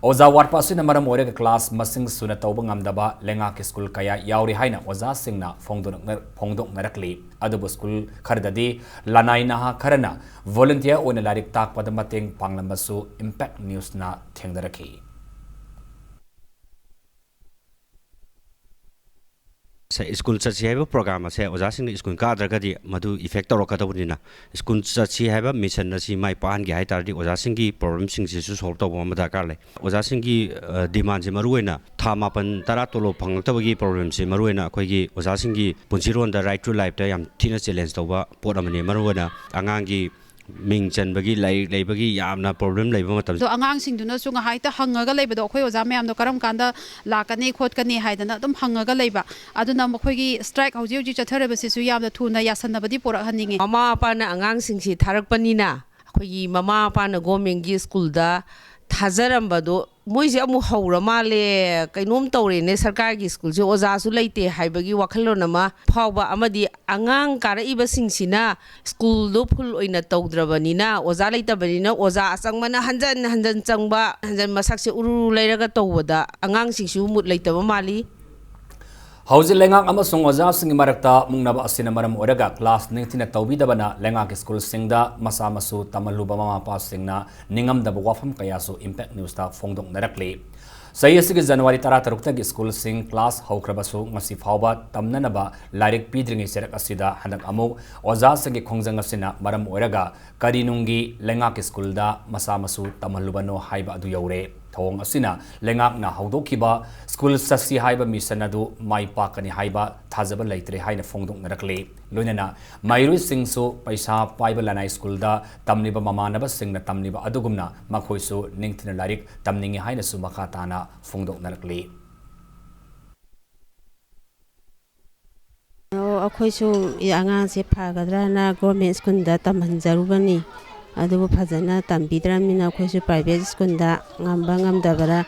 ꯑꯣꯖꯥ ꯋꯥꯠꯄ ꯑꯁꯤꯅ ꯃꯔꯝ ꯑꯣꯏꯔꯒ class ꯃꯁꯤꯡ ꯁꯨꯅ ꯇꯧꯕ ꯉꯝꯗꯕ ꯂꯩꯉꯥꯛꯀꯤ ꯁ꯭ꯀꯨꯜ ꯀꯌꯥ ꯌꯥꯎꯔꯤ ꯍꯥꯏꯅ ꯑꯣꯖꯥꯁꯤꯡꯅ ꯐꯣꯡꯗꯣꯛꯅ-, ꯐꯣꯡꯗꯣꯛꯅꯔꯛꯂꯤ꯫ ꯑꯗꯨꯕꯨ ꯁ꯭ꯀꯨꯜ ꯈꯔꯗꯗꯤ ꯂꯅꯥꯏ ꯅꯍꯥ ꯈꯔꯅ volunteer ꯑꯣꯏꯅ ꯂꯥꯏꯔꯤꯛ ꯇꯥꯛꯄꯗ ꯃꯇꯦꯡ ꯄꯥꯡꯂꯝꯕꯁꯨ Impact Newsꯅ ꯊꯦꯡꯅꯔꯛꯈꯤ꯫ ꯁꯦ, ꯁ꯭ꯀꯨꯜ ꯆꯠꯁꯤ ꯍꯥꯏꯕ program ꯑꯁꯦ ꯑꯣꯖꯥꯁꯤꯡꯅ ꯁ꯭ꯀꯨꯜ ꯀꯥꯗ꯭ꯔꯒꯗꯤ ꯃꯗꯨ effect ꯇꯧꯔꯛꯀꯗꯧꯕꯅꯤꯅ, ꯁ꯭ꯀꯨꯜ ꯆꯠꯁꯤ ꯍꯥꯏꯕ mission ꯑꯁꯤ ꯃꯥꯏ ꯄꯥꯛꯍꯟꯒꯦ ꯍꯥꯏ ꯇꯥꯔꯗꯤ ꯑꯣꯖꯥꯁꯤꯡꯒꯤ problemꯁꯤꯡꯁꯤꯁꯨ solve ꯇꯧꯕ ꯑꯃ ꯗꯔꯀꯥꯔ ꯂꯩ꯫ ꯑꯣꯖꯥꯁꯤꯡꯒꯤ, ꯑ, demandꯁꯦ ꯃꯔꯨꯑꯣꯏꯅ ꯊꯥ ꯃꯥꯄꯟ ꯇꯔꯥ ꯇꯣꯂꯣꯞ ꯐꯪꯂꯛꯇꯕꯒꯤ problemꯁꯦ ꯃꯔꯨꯑꯣꯏꯅ ꯑꯩꯈꯣꯏꯒꯤ ꯑꯣꯖꯥꯁꯤꯡꯒꯤ ꯄꯨꯟꯁꯤꯔꯣꯟꯗ, right to lifeꯇ ꯌꯥꯝ ꯊꯤꯅ challenge ꯇꯧꯕ ꯄꯣꯠ ꯑꯃꯅꯤ꯫ ꯃꯔꯨꯑꯣꯏꯅ ꯑꯉꯥꯡꯒꯤ ꯃꯤꯡ ꯆꯟꯕꯒꯤ, ꯂꯥꯏꯔꯤꯛ ꯂꯩꯕꯒꯤ ꯌꯥꯝꯅ problem ꯂꯩꯕ ꯃꯇꯝꯗ꯫ ꯑꯗꯣ ꯑꯉꯥꯡꯁꯤꯡꯗꯨꯅꯁꯨ ꯉꯥꯏꯍꯥꯛꯇ ꯍꯪꯉꯒ ꯂꯩꯕꯗꯣ, "ꯑꯩꯈꯣꯏ ꯑꯣꯖꯥ ꯃꯌꯥꯝꯗꯣ ꯀꯔꯝ ꯀꯥꯟꯗ ꯂꯥꯛꯀꯅꯤ ꯈꯣꯠꯀꯅꯤ?" ꯍꯥꯏꯗꯅ ꯑꯗꯨꯝ ꯍꯪꯉꯒ ꯂꯩꯕ꯫ ꯑꯗꯨꯅ ꯃꯈꯣꯏꯒꯤ strike ꯍꯧꯖꯤꯛ ꯍꯧꯖꯤꯛ ꯆꯠꯊꯔꯤꯕꯁꯤꯁꯨ ꯌꯥꯝꯅ ꯊꯨꯅ ꯌꯥꯁꯟꯅꯕꯗꯤ ꯄꯨꯔꯛꯍꯟꯅꯤꯡꯉꯤ꯫ ꯃꯃꯥ ꯃꯄꯥꯅ ꯑꯉꯥꯡꯁꯤꯡꯁꯤ ꯊꯥꯔꯛꯄꯅꯤꯅ, ꯑꯩꯈꯣꯏꯒꯤ ꯃꯃꯥ ꯃꯄꯥꯅ governmentꯀꯤ ꯁ꯭ꯀꯨꯜꯗ ꯊꯥꯖꯔꯝꯕꯗꯣ ꯃꯣꯏꯁꯦ ꯑꯃꯨꯛ ꯍꯧꯔ ꯃꯥꯜꯂꯦ, ꯀꯩꯅꯣꯝ ꯇꯧꯔꯦꯅꯦ, ꯁꯔꯀꯥꯔꯒꯤ ꯁ꯭ꯀꯨꯜꯁꯦ ꯑꯣꯖꯥꯁꯨ ꯂꯩꯇꯦ ꯍꯥꯏꯕꯒꯤ ꯋꯥꯈꯜꯂꯣꯟ ꯑꯃ ꯐꯥꯎꯕ, ꯑꯃꯗꯤ ꯑꯉꯥꯡ ꯀꯥꯔꯛꯏꯕꯁꯤꯡꯁꯤꯅ ꯁ꯭ꯀꯨꯜꯗꯣ full ꯑꯣꯏꯅ ꯇꯧꯗ꯭ꯔꯕꯅꯤꯅ, ꯑꯣꯖꯥ ꯂꯩꯇꯕꯅꯤꯅ, ꯑꯣꯖꯥ ꯑꯆꯪꯕꯅ ꯍꯟꯖꯟ ꯍꯟꯖꯟ ꯆꯪꯕ, ꯍꯟꯖꯟ ꯃꯁꯛꯁꯦ ꯎꯔꯨ ꯎꯔꯨ ꯂꯩꯔꯒ ꯇꯧꯕꯗ ꯑꯉꯥꯡꯁꯤꯡꯁꯨ mood ꯂꯩꯇꯕ ꯃꯥꯜꯂꯤ꯫ ꯍꯧꯖꯤꯛ ꯂꯩꯉꯥꯛ ꯑꯃꯁꯨꯡ ꯑꯣꯖꯥꯁꯤꯡꯒꯤ ꯃꯔꯛꯇ ꯃꯨꯛꯅꯕ ꯑꯁꯤꯅ ꯃꯔꯝ ꯑꯣꯏꯔꯒ class ꯅꯤꯡꯊꯤꯅ ꯇꯧꯕꯤꯗꯕꯅ ꯂꯩꯉꯥꯛꯀꯤ ꯁ꯭ꯀꯨꯜꯁꯤꯡꯗ ꯃꯆꯥ ꯃꯁꯨ ꯇꯝꯍꯜꯂꯨꯕ ꯃꯃꯥ ꯃꯄꯥꯁꯤꯡꯅ ꯅꯤꯡꯉꯝꯗꯕ ꯋꯥꯐꯝ ꯀꯌꯥꯁꯨ Impact Newsꯇ ꯐꯣꯡꯗꯣꯛꯅꯔꯛꯂꯤ꯫ ꯆꯍꯤ ꯑꯁꯤꯒꯤ ꯖꯅꯋꯥꯔꯤ ꯇꯔꯥꯇꯔꯨꯛꯇꯒꯤ ꯁ꯭ꯀꯨꯜꯁꯤꯡ class ꯍꯧꯈ꯭ꯔꯕꯁꯨ ꯉꯁꯤ ꯐꯥꯎꯕ ꯇꯝꯅꯅꯕ ꯂꯥꯏꯔꯤꯛ ꯄꯤꯗ꯭ꯔꯤꯉꯩ ꯆꯩꯔꯛ ꯑꯁꯤꯗ ꯍꯟꯗꯛ ꯑꯃꯨꯛ ꯑꯣꯖꯥꯁꯤꯡꯒꯤ ꯈꯣꯡꯖꯪ ꯑꯁꯤꯅ ꯃꯔꯝ ꯑꯣꯏꯔꯒ ꯀꯔꯤ ꯅꯨꯡꯒꯤ ꯂꯩꯉꯥꯛꯀꯤ ꯁ꯭ꯀꯨꯜꯗ ꯃꯆꯥ ꯃꯁꯨ ꯇꯝꯍꯜꯂꯨꯕꯅꯣ ꯍꯥꯏꯕ ꯑꯗꯨ ꯌꯧꯔꯦ꯫ ꯊꯧꯑꯣꯡ ꯑꯁꯤꯅ ꯂꯩꯉꯥꯛꯅ ꯍꯧꯗꯣꯛꯈꯤꯕ ꯁ꯭ꯀꯨꯜ ꯆꯠꯁꯤ ꯍꯥꯏꯕ ꯃꯤꯁꯟ ꯑꯗꯨ ꯃꯥꯏ ꯄꯥꯛꯀꯅꯤ ꯍꯥꯏꯕ ꯊꯥꯖꯕ ꯂꯩꯇ꯭ꯔꯦ ꯍꯥꯏꯅ ꯐꯣꯡꯗꯣꯛꯅꯔꯛꯂꯤ꯫ ꯂꯣꯏꯅꯅ ꯃꯍꯩꯔꯣꯏꯁꯤꯡꯁꯨ ꯄꯩꯁꯥ ꯄꯥꯏꯕ ꯂꯅꯥꯏ ꯁ꯭ꯀꯨꯜꯗ ꯇꯝꯂꯤꯕ ꯃꯃꯥꯟꯅꯕꯁꯤꯡꯅ ꯇꯝꯂꯤꯕ ꯑꯗꯨꯒꯨꯝꯅ ꯃꯈꯣꯏꯁꯨ ꯅꯤꯡꯊꯤꯅ ꯂꯥꯏꯔꯤꯛ ꯇꯝꯅꯤꯡꯏ ꯍꯥꯏꯅꯁꯨ ꯃꯈꯥ ꯇꯥꯅ ꯐꯣꯡꯗꯣꯛꯅꯔꯛꯂꯤ꯫ ꯑꯣ, ꯑꯩꯈꯣꯏꯁꯨ ꯑꯉꯥꯡꯁꯦ ꯐꯒꯗ꯭ꯔꯅ ꯒꯣꯔꯃꯦꯟ ꯁ꯭ꯀꯨꯜꯗ ꯇꯝꯍꯟꯖꯔꯨꯕꯅꯤ꯫ ꯑꯗꯨꯕꯨ ꯐꯖꯅ ꯇꯝꯕꯤꯗ꯭ꯔꯕꯅꯤꯅ ꯑꯩꯈꯣꯏꯁꯨ ꯄ꯭ꯔꯥꯏꯚꯦꯠ ꯁ꯭ꯀꯨꯜꯗ ꯉꯝꯕ ꯉꯝꯗꯕꯔ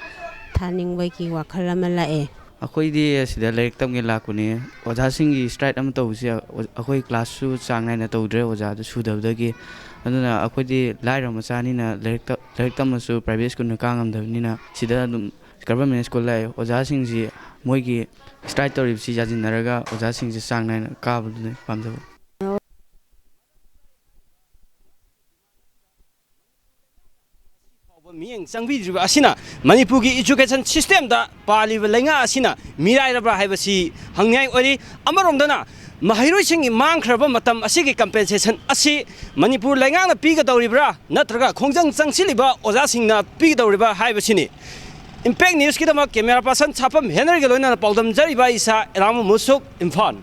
ꯊꯥꯅꯤꯡꯕꯒꯤ ꯋꯥꯈꯜ ꯑꯃ ꯂꯥꯛꯑꯦ꯫ ꯑꯩꯈꯣꯏꯗꯤ ꯑꯁꯤꯗ ꯂꯥꯏꯔꯤꯛ ꯇꯝꯒꯦ ꯂꯥꯛꯄꯅꯤ꯫ ꯑꯣꯖꯥꯁꯤꯡꯒꯤ ꯁ꯭ꯇ꯭ꯔꯥꯏꯛ ꯑꯃ ꯇꯧꯕꯁꯦ ꯑꯩꯈꯣꯏ ꯀ꯭ꯂꯥꯁꯁꯨ ꯆꯥꯡ ꯅꯥꯏꯅ ꯇꯧꯗ꯭ꯔꯦ, ꯑꯣꯖꯥꯗꯨ ꯁꯨꯗꯕꯗꯒꯤ꯫ ꯑꯗꯨꯅ ꯑꯩꯈꯣꯏꯗꯤ ꯂꯥꯏꯔꯕ ꯃꯆꯥꯅꯤꯅ ꯂꯥꯏꯔꯤꯛ ꯇ-, ꯂꯥꯏꯔꯤꯛ ꯇꯝꯃꯁꯨ ꯄ꯭ꯔꯥꯏꯚꯦꯠ ꯁ꯭ꯀꯨꯜꯗ ꯀꯥ ꯉꯝꯗꯕꯅꯤꯅ ꯁꯤꯗ ꯑꯗꯨꯝ ꯒꯚꯔꯟꯃꯦꯟ ꯁ꯭ꯀꯨꯜ ꯂꯥꯛꯑꯦ꯫ ꯑꯣꯖꯥꯁꯤꯡꯁꯤ ꯃꯣꯏꯒꯤ ꯁ꯭ꯇ꯭ꯔꯥꯏꯛ ꯇꯧꯔꯤꯕꯁꯤ ꯌꯥꯁꯤꯟꯅꯔꯒ ꯑꯣꯖꯥꯁꯤꯡꯁꯤ ꯆꯥꯡ ꯅꯥꯏꯅ ꯀꯥꯕꯗꯨꯅꯤ ꯄꯥꯝꯖꯕ꯫ ꯐꯥꯎꯕ ꯃꯤꯠꯌꯦꯡ ꯆꯪꯕꯤꯗ꯭ꯔꯤꯕ ꯑꯁꯤꯅ ꯃꯅꯤꯄꯨꯔꯒꯤ education system ꯗ ꯄꯥꯜꯂꯤꯕ ꯂꯩꯉꯥꯛ ꯑꯁꯤꯅ ꯃꯤꯔꯥꯏꯔꯕ꯭ꯔꯥ ꯍꯥꯏꯕꯁꯤ ꯍꯪꯅꯤꯡꯉꯥꯏ ꯑꯣꯏꯔꯤ꯫ ꯑꯃꯔꯣꯝꯗꯅ ꯃꯍꯩꯔꯣꯏꯁꯤꯡꯒꯤ ꯃꯥꯡꯈ꯭ꯔꯕ ꯃꯇꯝ ꯑꯁꯤꯒꯤ compensation ꯑꯁꯤ ꯃꯅꯤꯄꯨꯔ ꯂꯩꯉꯥꯛꯅ ꯄꯤꯒꯗꯧꯔꯤꯕ꯭ꯔꯥ ꯅꯠꯇ꯭ꯔꯒ ꯈꯣꯡꯖꯪ ꯆꯪꯁꯤꯜꯂꯤꯕ ꯑꯣꯖꯥꯁꯤꯡꯅ ꯄꯤꯒꯗꯧꯔꯤꯕ꯭ꯔꯥ ꯍꯥꯏꯕꯁꯤꯅꯤ꯫ Impact News ꯀꯤꯗꯃꯛ camera person ꯁꯥꯐꯝ ꯍꯦꯅꯔꯤꯒ ꯂꯣꯏꯅꯅ ꯄꯥꯎꯗꯝꯖꯔꯤꯕ ꯑꯩ ꯏꯁꯥ ꯑꯦꯂꯥꯃꯨ ꯃꯨꯁꯨꯛ, ꯏꯝꯐꯥꯜ꯫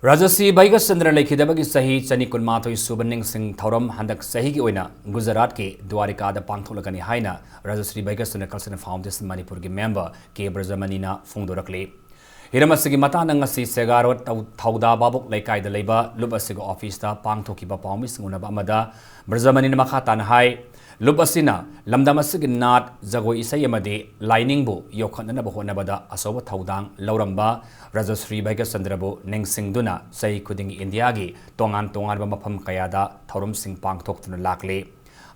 ꯔꯥꯖꯁ꯭ꯔꯤ ꯚꯩꯒꯆꯟꯗ꯭ꯔ ꯂꯩꯈꯤꯗꯕꯒꯤ ꯆꯍꯤ ꯆꯅꯤ ꯀꯨꯟꯃꯥꯊꯣꯏ ꯁꯨꯕ ꯅꯤꯡꯁꯤꯡ ꯊꯧꯔꯝ ꯍꯟꯗꯛ ꯆꯍꯤꯒꯤ ꯑꯣꯏꯅ ꯒꯨꯖꯔꯥꯠꯀꯤ ꯗ꯭ꯋꯥꯔꯤꯀꯥꯗ ꯄꯥꯡꯊꯣꯛꯂꯒꯅꯤ ꯍꯥꯏꯅ ꯔꯥꯖꯁ꯭ꯔꯤ ꯚꯩꯒꯆꯟꯗ꯭ꯔ Cultural Foundation ꯃꯅꯤꯄꯨꯔꯒꯤ member ꯀꯦ ꯕ꯭ꯔꯖꯃꯅꯤꯅ ꯐꯣꯡꯗꯣꯔꯛꯂꯤ꯫ ꯍꯤꯔꯝ ꯑꯁꯤꯒꯤ ꯃꯇꯥꯡꯗ ꯉꯁꯤ ꯁꯦꯒꯥꯔꯣꯠ ꯊꯧ-, ꯊꯧꯗꯥ ꯚꯥꯕꯣꯛ ꯂꯩꯀꯥꯏꯗ ꯂꯩꯕ ꯂꯨꯞ ꯑꯁꯤꯒꯤ office ꯇ ꯄꯥꯡꯊꯣꯛꯈꯤꯕ ꯄꯥꯎꯃꯤꯁꯤꯡ ꯎꯅꯕ ꯑꯃꯗ ꯕ꯭ꯔꯖꯃꯅꯤꯅ ꯃꯈꯥ ꯇꯥꯅ ꯍꯥꯏ, ꯂꯨꯞ ꯑꯁꯤꯅ ꯂꯝꯗꯝ ꯑꯁꯤꯒꯤ ꯅꯥꯠ, ꯖꯒꯣꯏ ꯏꯁꯩ ꯑꯃꯗꯤ ꯂꯥꯏꯅꯤꯡꯕꯨ ꯌꯣꯛꯈꯠꯅꯅꯕ ꯍꯣꯠꯅꯕꯗ ꯑꯆꯧꯕ ꯊꯧꯗꯥꯡ ꯂꯧꯔꯝꯕ ꯔꯥꯖꯁ꯭ꯔꯤ ꯚꯩꯒꯆꯟꯗ꯭ꯔꯕꯨ ꯅꯤꯡꯁꯤꯡꯗꯨꯅ ꯆꯍꯤ ꯈꯨꯗꯤꯡꯒꯤ ꯏꯟꯗꯤꯌꯥꯒꯤ ꯇꯣꯉꯥꯟ ꯇꯣꯉꯥꯟꯕ ꯃꯐꯝ ꯀꯌꯥꯗ ꯊꯧꯔꯝꯁꯤꯡ ꯄꯥꯡꯊꯣꯛꯇꯨꯅ ꯂꯥꯛꯂꯤ꯫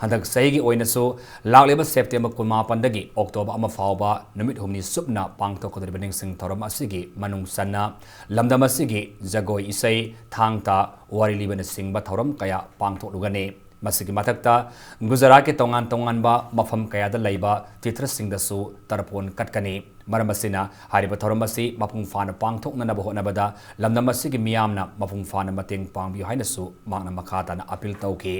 ꯍꯟꯗꯛ ꯆꯍꯤꯒꯤ ꯑꯣꯏꯅꯁꯨ ꯂꯥꯛꯂꯤꯕ ꯁꯦꯞꯇꯦꯝꯕꯔ ꯀꯨꯟꯃꯥꯄꯟꯗꯒꯤ ꯑꯣꯛꯇꯣꯕꯔ ꯑꯃ ꯐꯥꯎꯕ ꯅꯨꯃꯤꯠ ꯍꯨꯝꯅꯤ ꯆꯨꯞꯅ ꯄꯥꯡꯊꯣꯛꯀꯗꯧꯔꯤꯕ ꯅꯤꯡꯁꯤꯡ ꯊꯧꯔꯝ ꯑꯁꯤꯒꯤ ꯃꯅꯨꯡ ꯆꯟꯅ ꯂꯝꯗꯝ ꯑꯁꯤꯒꯤ ꯖꯒꯣꯏ ꯏꯁꯩ, ꯊꯥꯡ ꯇꯥ, ꯋꯥꯔꯤ ꯂꯤꯕꯅꯆꯤꯡꯕ ꯊꯧꯔꯝ ꯀꯌꯥ ꯄꯥꯡꯊꯣꯛꯂꯨꯒꯅꯤ꯫ ꯃꯁꯤꯒꯤ ꯃꯊꯛꯇ ꯒꯨꯖꯔꯥꯠꯀꯤ ꯇꯣꯉꯥꯟ ꯇꯣꯉꯥꯟꯕ ꯃꯐꯝ ꯀꯌꯥꯗ ꯂꯩꯕ ꯇꯤꯊ꯭ꯔꯁꯤꯡꯗꯁꯨ ꯇꯔꯄꯣꯟ ꯀꯠꯀꯅꯤ꯫ ꯃꯔꯝ ꯑꯁꯤꯅ ꯍꯥꯏꯔꯤꯕ ꯊꯧꯔꯝ ꯑꯁꯤ ꯃꯄꯨꯡ ꯐꯥꯅ ꯄꯥꯡꯊꯣꯛꯅꯅꯕ ꯍꯣꯠꯅꯕꯗ ꯂꯝꯗꯝ ꯑꯁꯤꯒꯤ ꯃꯤꯌꯥꯝꯅ ꯃꯄꯨꯡ ꯐꯥꯅ ꯃꯇꯦꯡ ꯄꯥꯡꯕꯤꯌꯨ ꯍꯥꯏꯅꯁꯨ ꯃꯍꯥꯛꯅ ꯃꯈꯥ ꯇꯥꯅ ꯑꯥꯄꯤꯜ ꯇꯧꯈꯤ꯫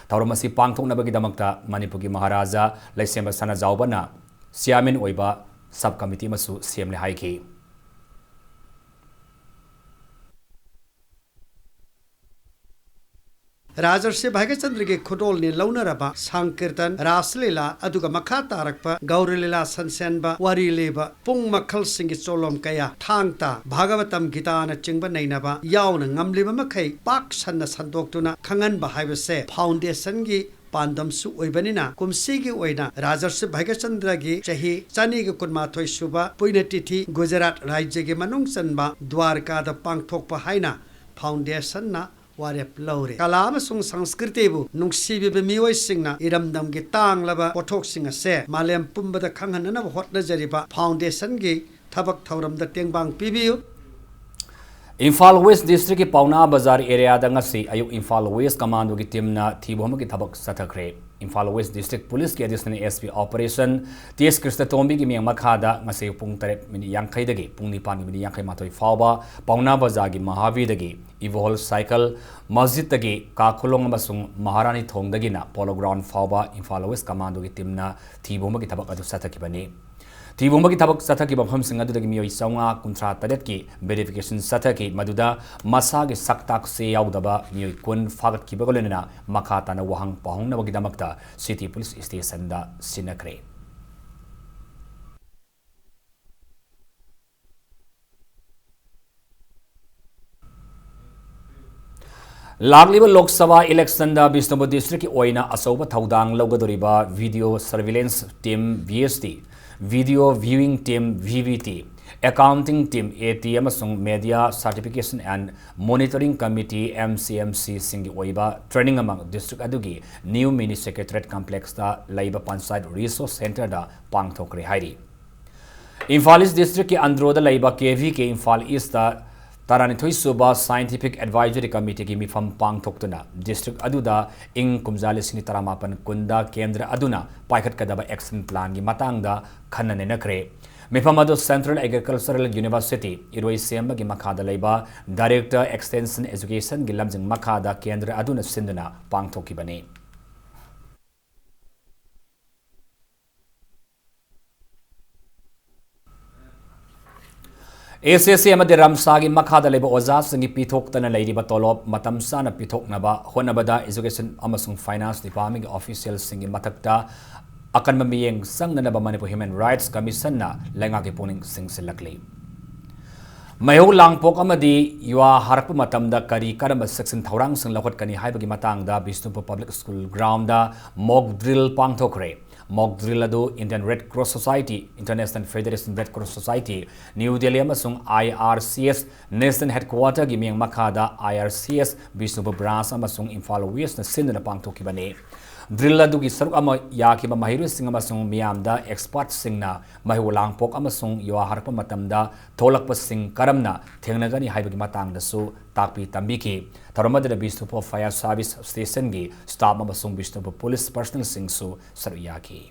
ꯊꯧꯔꯝ ꯑꯁꯤ ꯄꯥꯡꯊꯣꯛꯅꯕꯒꯤꯗꯃꯛꯇ ꯃꯅꯤꯄꯨꯔꯒꯤ ꯃꯍꯥꯔꯥꯖꯥ ꯂꯩꯁꯦꯝꯕ ꯁꯅꯥꯖꯥꯎꯕꯅ ꯆꯤꯌꯥꯔꯃꯦꯟ ꯑꯣꯏꯕ ꯁꯕ ꯀꯃꯤꯇꯤ ꯑꯃꯁꯨ ꯁꯦꯝꯂꯦ ꯍꯥꯏꯈꯤ꯫ ꯔꯥꯖꯔꯁꯤ ꯚꯥꯒ꯭ꯌꯆꯟꯗ꯭ꯔꯒꯤ ꯈꯨꯗꯣꯜꯅꯤ ꯂꯧꯅꯔꯕ ꯁꯥꯡꯀꯤꯔꯇꯟ, ꯔꯥꯁꯂꯤꯂꯥ, ꯑꯗꯨꯒ ꯃꯈꯥ ꯇꯥꯔꯛꯄ ꯒꯧꯔꯂꯤꯂꯥ ꯁꯟꯁꯦꯟꯕ, ꯋꯥꯔꯤ ꯂꯤꯕ, ꯄꯨꯡ ꯃꯈꯜꯁꯤꯡꯒꯤ ꯆꯣꯂꯣꯝ ꯀꯌꯥ, ꯊꯥꯡ ꯇꯥ, ꯚꯥꯒꯕꯇꯝ ꯒꯤꯇꯥꯅꯆꯤꯡꯕ ꯅꯩꯅꯕ ꯌꯥꯎꯅ ꯉꯝꯂꯤꯕ ꯃꯈꯩ ꯄꯥꯛ ꯁꯟꯅ ꯁꯟꯗꯣꯛꯇꯨꯅ ꯈꯪꯍꯟꯕ ꯍꯥꯏꯕꯁꯦ ꯐꯥꯎꯟꯗꯦꯁꯟꯒꯤ ꯄꯥꯟꯗꯝꯁꯨ ꯑꯣꯏꯕꯅꯤꯅ, ꯀꯨꯝꯁꯤꯒꯤ ꯑꯣꯏꯅ ꯔꯥꯖꯔꯁꯤ ꯚꯥꯒ꯭ꯌꯆꯟꯗ꯭ꯔꯒꯤ ꯆꯍꯤ ꯆꯅꯤꯒ ꯀꯨꯟꯃꯥꯊꯣꯏ ꯁꯨꯕ ꯄꯨꯏꯅꯇꯤꯊꯤ ꯒꯨꯖꯔꯥꯠ ꯔꯥꯖ꯭ꯌꯒꯤ ꯃꯅꯨꯡ ꯆꯟꯕ ꯗ꯭ꯋꯥꯔꯀꯥꯗ ꯄꯥꯡꯊꯣꯛꯄ ꯍꯥꯏꯅ ꯐꯥꯎꯟꯗꯦꯁꯟꯅ ꯋꯥꯔꯦꯞ ꯂꯧꯔꯦ꯫ ꯀꯂꯥ ꯑꯃꯁꯨꯡ ꯁꯪꯁꯀ꯭ꯔꯤꯇꯤꯕꯨ ꯅꯨꯡꯁꯤꯕꯤꯕ ꯃꯤꯑꯣꯏꯁꯤꯡꯅ ꯏꯔꯝꯗꯝꯒꯤ ꯇꯥꯡꯂꯕ ꯄꯣꯠꯊꯣꯛꯁꯤꯡ ꯑꯁꯦ ꯃꯥꯂꯦꯝ ꯄꯨꯝꯕꯗ ꯈꯪꯍꯟꯅꯅꯕ ꯍꯣꯠꯅꯖꯔꯤꯕ ꯐꯥꯎꯟꯗꯦꯁꯟꯒꯤ ꯊꯕꯛ ꯊꯧꯔꯝꯗ ꯇꯦꯡꯕꯥꯡ ꯄꯤꯕꯤꯌꯨ꯫ ꯏꯝꯐꯥꯜ ꯋꯦꯁ ꯗꯤꯁꯇ꯭ꯔꯤꯛꯀꯤ ꯄꯥꯎꯅꯥ ꯕꯖꯥꯔ ꯑꯦꯔꯤꯌꯥꯗ ꯉꯁꯤ ꯑꯌꯨꯛ ꯏꯝꯐꯥꯜ ꯋꯦꯁ ꯀꯃꯥꯟꯗꯣꯒꯤ ꯇꯤꯝꯅ ꯊꯤꯕ ꯑꯃꯒꯤ ꯊꯕꯛ ꯆꯠꯊꯈ꯭ꯔꯦ꯫ ꯏꯝꯐꯥꯜ ꯋꯦꯁ ꯗꯤꯁꯇ꯭ꯔꯤꯛ ꯄꯨꯂꯤꯁꯀꯤ additional S P operation T S ꯀ꯭ꯔꯤꯁꯅꯇꯣꯝꯕꯤꯒꯤ ꯃꯤꯠꯌꯦꯡ ꯃꯈꯥꯗ ꯉꯁꯤ ꯄꯨꯡ ꯇꯔꯦꯠ ꯃꯤꯅꯤꯠ ꯌꯥꯡꯈꯩꯗꯒꯤ ꯄꯨꯡ ꯅꯤꯄꯥꯟꯒꯤ ꯃꯤꯅꯤꯠ ꯌꯥꯡꯈꯩ ꯃꯥꯊꯣꯏ ꯐꯥꯎꯕ ꯄꯥꯎꯅꯥ ꯕꯖꯥꯔꯒꯤ ꯃꯍꯥꯕꯤꯔꯗꯒꯤ ꯏꯕꯣꯍꯜ ꯁꯥꯏꯀꯜ, ꯃꯁꯖꯤꯗꯇꯒꯤ ꯀꯥꯈꯨꯂꯣꯡ ꯑꯃꯁꯨꯡ ꯃꯍꯥꯔꯥꯅꯤ ꯊꯣꯡꯗꯒꯤꯅ ꯄꯣꯂꯣ ꯒ꯭ꯔꯥꯎꯟ ꯐꯥꯎꯕ ꯏꯝꯐꯥꯜ ꯋꯦꯁ ꯀꯃꯥꯟꯗꯣꯒꯤ ꯇꯤꯝꯅ ꯊꯤꯕ ꯍꯨꯝꯕꯒꯤ ꯊꯕꯛ ꯑꯗꯨ ꯆꯠꯊꯈꯤꯕꯅꯤ꯫ ꯊꯤꯕ ꯍꯨꯝꯕꯒꯤ ꯊꯕꯛ ꯆꯠꯊꯈꯤꯕ ꯃꯐꯝꯁꯤꯡ ꯑꯗꯨꯗꯒꯤ ꯃꯤꯑꯣꯏ ꯆꯥꯝꯃꯉꯥ ꯀꯨꯟꯊ꯭ꯔꯥ ꯇꯔꯦꯠꯀꯤ ꯚꯦꯔꯤꯐꯤꯀꯦꯁꯟ ꯆꯠꯊꯈꯤ, ꯃꯗꯨꯗ ꯃꯁꯥꯒꯤ ꯁꯛ ꯇꯥꯛꯁꯦ ꯌꯥꯎꯗꯕ ꯃꯤꯑꯣꯏ ꯀꯨꯟ ꯐꯥꯒꯠꯈꯤꯕꯒ ꯂꯣꯏꯅꯅ ꯃꯈꯥ ꯇꯥꯅ ꯋꯥꯍꯪ ꯄꯥꯎꯍꯪꯅꯕꯒꯤꯗꯃꯛꯇ ꯁꯤꯇꯤ ꯄꯨꯂꯤꯁ ꯁ꯭ꯇꯦꯁꯟꯗ ꯁꯤꯟꯅꯈ꯭ꯔꯦ꯫ ꯂꯥꯛꯂꯤꯕ ꯂꯣꯛ ꯁꯚꯥ ꯏꯂꯦꯛꯁꯟꯗ ꯕꯤꯁꯅꯨꯄꯨꯔ ꯗꯤꯁꯇ꯭ꯔꯤꯛꯀꯤ ꯑꯣꯏꯅ ꯑꯆꯧꯕ ꯊꯧꯗꯥꯡ ꯂꯧꯒꯗꯧꯔꯤꯕ video surveillance team, V S T, video viewing team, V V T, accounting team, A T, ꯑꯃꯁꯨꯡ media certification and monitoring committee, M C M ꯁꯤꯁꯤꯡꯒꯤ ꯑꯣꯏꯕ ꯇ꯭ꯔꯦꯅꯤꯡ ꯑꯃ ꯗꯤꯁꯇ꯭ꯔꯤꯛ ꯑꯗꯨꯒꯤ ꯅ꯭ꯌꯨ ꯃꯤꯅꯤ ꯁꯦꯀ꯭ꯔꯦꯇꯔꯤꯌꯦꯠ ꯀꯝꯄ꯭ꯂꯦꯛꯁꯇ ꯂꯩꯕ ꯄꯟꯆꯥꯌꯠ ꯔꯤꯁꯣꯔꯁ ꯁꯦꯟꯇꯔꯗ ꯄꯥꯡꯊꯣꯛꯈ꯭ꯔꯦ ꯍꯥꯏꯔꯤ꯫ ꯏꯝꯐꯥꯜ ꯏꯁ ꯗꯤꯁꯇ꯭ꯔꯤꯛꯀꯤ ꯑꯟꯗ꯭ꯔꯣꯗ ꯂꯩꯕ ꯀꯦ ꯚꯤ ꯀꯦ ꯏꯝꯐꯥꯜ ꯏꯁꯇ ꯇꯔꯥꯅꯤꯊꯣꯏ ꯁꯨꯕ Scientific Advisory Committeeꯒꯤ ꯃꯤꯐꯝ ꯄꯥꯡꯊꯣꯛꯇꯨꯅ district ꯑꯗꯨꯗ ꯏꯪ ꯀꯨꯝꯖꯥ ꯂꯤꯁꯤꯡ ꯇꯔꯥꯃꯥꯄꯟ ꯀꯨꯟꯗ ꯀꯦꯟꯗ꯭ꯔ ꯑꯗꯨꯅ ꯄꯥꯏꯈꯠꯀꯗꯕ action planꯒꯤ ꯃꯇꯥꯡꯗ ꯈꯟꯅ ꯅꯩꯅꯈ꯭ꯔꯦ꯫ ꯃꯤꯐꯝ ꯑꯗꯨ Central Agricultural University ꯏꯔꯣꯏꯁꯦꯝꯕꯒꯤ ꯃꯈꯥꯗ ꯂꯩꯕ Director Extension Educationꯒꯤ ꯂꯝꯖꯤꯡ ꯃꯈꯥꯗ ꯀꯦꯟꯗ꯭ꯔ ꯑꯗꯨꯅ ꯁꯤꯟꯗꯨꯅ ꯄꯥꯡꯊꯣꯛꯈꯤꯕꯅꯤ꯫ SSC ꯑꯃꯗꯤ ꯔꯝꯁꯥꯒꯤ ꯃꯈꯥꯗ ꯂꯩꯕ ꯑꯣꯖꯥꯁꯤꯡꯒꯤ ꯄꯤꯊꯣꯛꯇꯅ ꯂꯩꯔꯤꯕ ꯇꯣꯂꯣꯞ ꯃꯇꯝ ꯆꯥꯅ ꯄꯤꯊꯣꯛꯅꯕ ꯍꯣꯠꯅꯕꯗ Education ꯑꯃꯁꯨꯡ Finance Departmentꯀꯤ officialꯁꯤꯡꯒꯤ ꯃꯊꯛꯇ ꯑꯀꯟꯕ ꯃꯤꯠꯌꯦꯡ ꯆꯪꯅꯅꯕ Manipur Human Rights Commissionꯅ ꯂꯩꯉꯥꯛꯀꯤ ꯄꯨꯛꯅꯤꯡ ꯆꯤꯡꯁꯤꯜꯂꯛꯂꯤ꯫ ꯃꯩꯍꯧ ꯂꯥꯡꯄꯣꯛ ꯑꯃꯗꯤ ꯌꯨꯍꯥꯔꯛꯄ ꯃꯇꯝꯗ ꯀꯔꯤ ꯀꯔꯝꯕ ꯆꯦꯛꯁꯤꯟ ꯊꯧꯔꯥꯡꯁꯤꯡ ꯂꯧꯈꯠꯀꯅꯤ ꯍꯥꯏꯕꯒꯤ ꯃꯇꯥꯡꯗ Bishnupur Public School groundꯗ mock drill ꯄꯥꯡꯊꯣꯛꯈ꯭ꯔꯦ꯫ Mock drill ꯑꯗꯨ Indian Red Cross Society, International Federation Red Cross Society, New Delhi ꯑꯃꯁꯨꯡ IRCS, National Headquarterꯒꯤ ꯃꯤꯠꯌꯦꯡ ꯃꯈꯥꯗ IRCS ꯕꯤꯁꯅꯨꯄꯨꯔ branch ꯑꯃꯁꯨꯡ ꯏꯝꯐꯥꯜ Westꯅ ꯁꯤꯟꯗꯨꯅ ꯄꯥꯡꯊꯣꯛꯈꯤꯕꯅꯤ꯫ Drill ꯑꯗꯨꯒꯤ ꯁꯔꯨꯛ ꯑꯃ ꯌꯥꯈꯤꯕ ꯃꯍꯩꯔꯣꯏꯁꯤꯡ ꯑꯃꯁꯨꯡ ꯃꯤꯌꯥꯝꯗ expertꯁꯤꯡꯅ ꯃꯩꯍꯧ ꯂꯥꯡꯄꯣꯛ ꯑꯃꯁꯨꯡ ꯌꯨꯍꯥꯔꯛꯄ ꯃꯇꯝꯗ ꯊꯣꯛꯂꯛꯄꯁꯤꯡ ꯀꯔꯝꯅ ꯊꯦꯡꯅꯒꯅꯤ ꯍꯥꯏꯕꯒꯤ ꯃꯇꯥꯡꯗꯁꯨ ꯇꯥꯛꯄꯤ ꯇꯝꯕꯤꯈꯤ꯫ ꯊꯧꯔꯝ ꯑꯗꯨꯗ ꯕꯤꯁꯅꯨꯄꯨꯔ Fire Service Stationꯒꯤ staff ꯑꯃꯁꯨꯡ ꯕꯤꯁꯅꯨꯄꯨꯔ police personnelꯁꯤꯡꯁꯨ ꯁꯔꯨꯛ ꯌꯥꯈꯤ꯫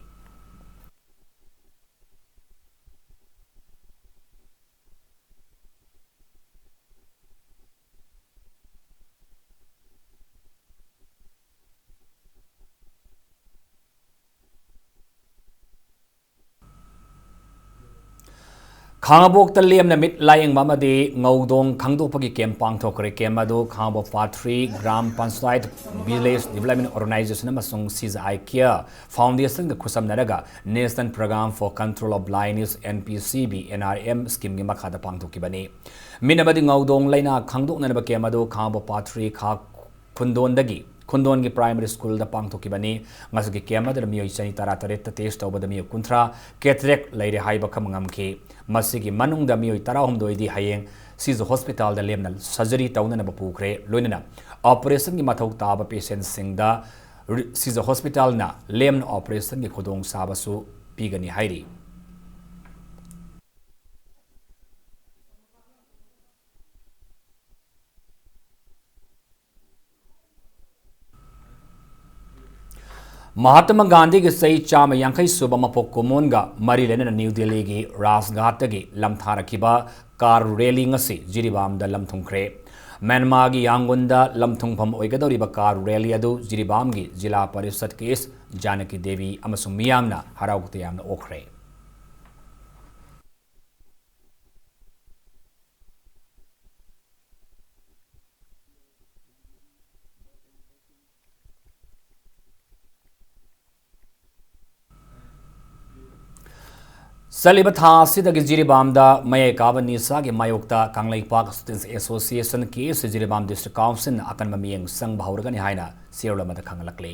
ꯈꯥꯉꯕꯣꯛꯇ ꯂꯦꯝꯅ ꯃꯤꯠ ꯂꯥꯌꯦꯡꯕ ꯑꯃꯗꯤ ꯉꯧꯗꯣꯡ ꯈꯪꯗꯣꯛꯄꯒꯤ camp ꯄꯥꯡꯊꯣꯛꯈ꯭ꯔꯦ꯫ Camp ꯑꯗꯨ ꯈꯥꯉꯕꯣꯛ Part three Gram Panchayat Village Development Organization ꯑꯃꯁꯨꯡ CGI Care Foundationꯒ ꯈꯨꯠꯁꯝꯅꯔꯒ National Program for Control of Blindness, NPCB, NRM schemeꯒꯤ ꯃꯈꯥꯗ ꯄꯥꯡꯊꯣꯛꯈꯤꯕꯅꯤ꯫ ꯃꯤꯠ ꯑꯃꯗꯤ ꯉꯧꯗꯣꯡ ꯂꯥꯏꯅꯥ ꯈꯪꯗꯣꯛꯅꯅꯕ camp ꯑꯗꯨ ꯈꯥꯉꯕꯣꯛ Part three ꯈꯥ ꯈꯨꯟꯗꯣꯟꯗꯒꯤ ꯈꯨꯟꯗꯣꯟꯒꯤ primary schoolꯗ ꯄꯥꯡꯊꯣꯛꯈꯤꯕꯅꯤ꯫ ꯉꯁꯤꯒꯤ camp ꯑꯗꯨꯗ ꯃꯤꯑꯣꯏ ꯆꯅꯤ ꯇꯔꯥꯇꯔꯦꯠꯇ test ꯇꯧꯕꯗ ꯃꯤꯑꯣꯏ ꯀꯨꯟꯊ꯭ꯔꯥ cataract ꯂꯩꯔꯦ ꯍꯥꯏꯕ ꯈꯪꯕ ꯉꯝꯈꯤ꯫ ꯃꯁꯤꯒꯤ ꯃꯅꯨꯡꯗ ꯃꯤꯑꯣꯏ ꯇꯔꯥꯍꯨꯝꯗꯣꯏꯗꯤ ꯍꯌꯦꯡ ꯁꯤꯖ hospitalꯗ ꯂꯦꯝꯅ surgery ꯇꯧꯅꯅꯕ ꯄꯨꯈ꯭ꯔꯦ꯫ ꯂꯣꯏꯅꯅ operationꯒꯤ ꯃꯊꯧ ꯇꯥꯕ patientꯁꯤꯡꯗ ꯔꯤ-, ꯁꯤꯖ hospitalꯅ ꯂꯦꯝꯅ operationꯒꯤ ꯈꯨꯗꯣꯡꯆꯥꯕꯁꯨ ꯄꯤꯒꯅꯤ ꯍꯥꯏꯔꯤ꯫ ꯃꯍꯥꯇꯃꯥ ꯒꯥꯟꯙꯤꯒꯤ ꯆꯍꯤ ꯆꯥꯝꯃ ꯌꯥꯡꯈꯩ ꯁꯨꯕ ꯃꯄꯣꯛ ꯀꯨꯝꯑꯣꯟꯒ ꯃꯔꯤ ꯂꯩꯅꯅ ꯅ꯭ꯌꯨ ꯗꯦꯜꯂꯤꯒꯤ ꯔꯥꯖꯘꯥꯠꯇꯒꯤ ꯂꯝꯊꯥꯔꯛꯈꯤꯕ ꯀꯥꯔ ꯔꯦꯂꯤ ꯉꯁꯤ ꯖꯤꯔꯤꯕꯥꯝꯗ ꯂꯝꯊꯨꯡꯈ꯭ꯔꯦ꯫ ꯃ꯭ꯌꯥꯟꯃꯥꯔꯒꯤ ꯌꯥꯡꯒꯨꯟꯗ ꯂꯝꯊꯨꯡꯐꯝ ꯑꯣꯏꯒꯗꯧꯔꯤꯕ ꯀꯥꯔ ꯔꯦꯂꯤ ꯑꯗꯨ ꯖꯤꯔꯤꯕꯥꯝꯒꯤ ꯖꯤꯂꯥ ꯄꯔꯤꯁꯠ ꯀꯦ ꯑꯦꯁ ꯖꯥꯅꯀꯤ ꯗꯦꯕꯤ ꯑꯃꯁꯨꯡ ꯃꯤꯌꯥꯝꯅ ꯍꯔꯥꯎ ꯇꯌꯥꯝꯅ ꯑꯣꯛꯈ꯭ꯔꯦ꯫ ꯆꯠꯂꯤꯕ ꯊꯥ ꯑꯁꯤꯗꯒꯤ ꯖꯤꯔꯤꯕꯥꯝꯗ ꯃꯌꯥꯏ ꯀꯥꯕ ꯅꯤꯁꯥꯒꯤ ꯃꯥꯌꯣꯛꯇ ꯀꯪꯂꯩꯄꯥꯛ Students Association, ꯀꯦ ꯑꯦꯁ ꯖꯤꯔꯤꯕꯥꯝ District Council ꯅ ꯑꯀꯟꯕ ꯃꯤꯠꯌꯦꯡ ꯆꯪꯕ ꯍꯧꯔꯒꯅꯤ ꯍꯥꯏꯅ ꯆꯦꯔꯣꯜ ꯑꯃꯗ ꯈꯪꯍꯜꯂꯛꯂꯤ꯫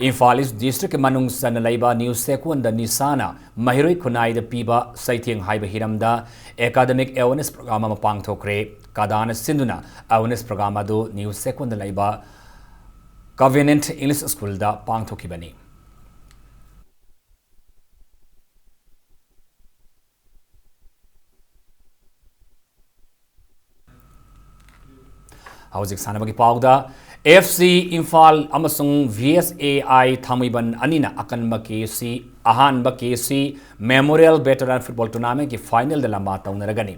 ꯏꯝꯐꯥꯜ ꯏꯁ ꯗꯤꯁꯇ꯭ꯔꯤꯛꯀꯤ ꯃꯅꯨꯡ ꯆꯟꯅ ꯂꯩꯕ ꯅ꯭ꯌꯨ ꯁꯦꯀꯣꯟꯗ ꯅꯤꯁꯥꯅ ꯃꯍꯩꯔꯣꯏ ꯈꯨꯟꯅꯥꯏꯗ ꯄꯤꯕ ꯆꯩꯊꯦꯡ ꯍꯥꯏꯕ ꯍꯤꯔꯝꯗ academic awareness program ꯑꯃ ꯄꯥꯡꯊꯣꯛꯈ꯭ꯔꯦ꯫ ꯀꯗꯥꯅ ꯁꯤꯟꯗꯨꯅ awareness program ꯑꯗꯨ ꯅ꯭ꯌꯨ ꯁꯦꯀꯣꯟꯗ ꯂꯩꯕ Covenant English School ꯗ ꯄꯥꯡꯊꯣꯛꯈꯤꯕꯅꯤ꯫ ꯍꯧꯖꯤꯛ ꯁꯥꯟꯅꯕꯒꯤ ꯄꯥꯎꯗ, ꯑꯦꯐ ꯁꯤ ꯏꯝꯐꯥꯜ ꯑꯃꯁꯨꯡ ꯚꯤ ꯑꯦꯁ ꯑꯦ ꯑꯥꯏ ꯊꯥꯡꯃꯩꯕꯟ ꯑꯅꯤꯅ ꯑꯀꯟꯕ ꯀꯦ ꯁꯤ, ꯑꯍꯥꯟꯕ K C Memorial Veteran Football Tournament ꯀꯤ final ꯗ ꯂꯝꯕꯥ ꯇꯧꯅꯔꯒꯅꯤ꯫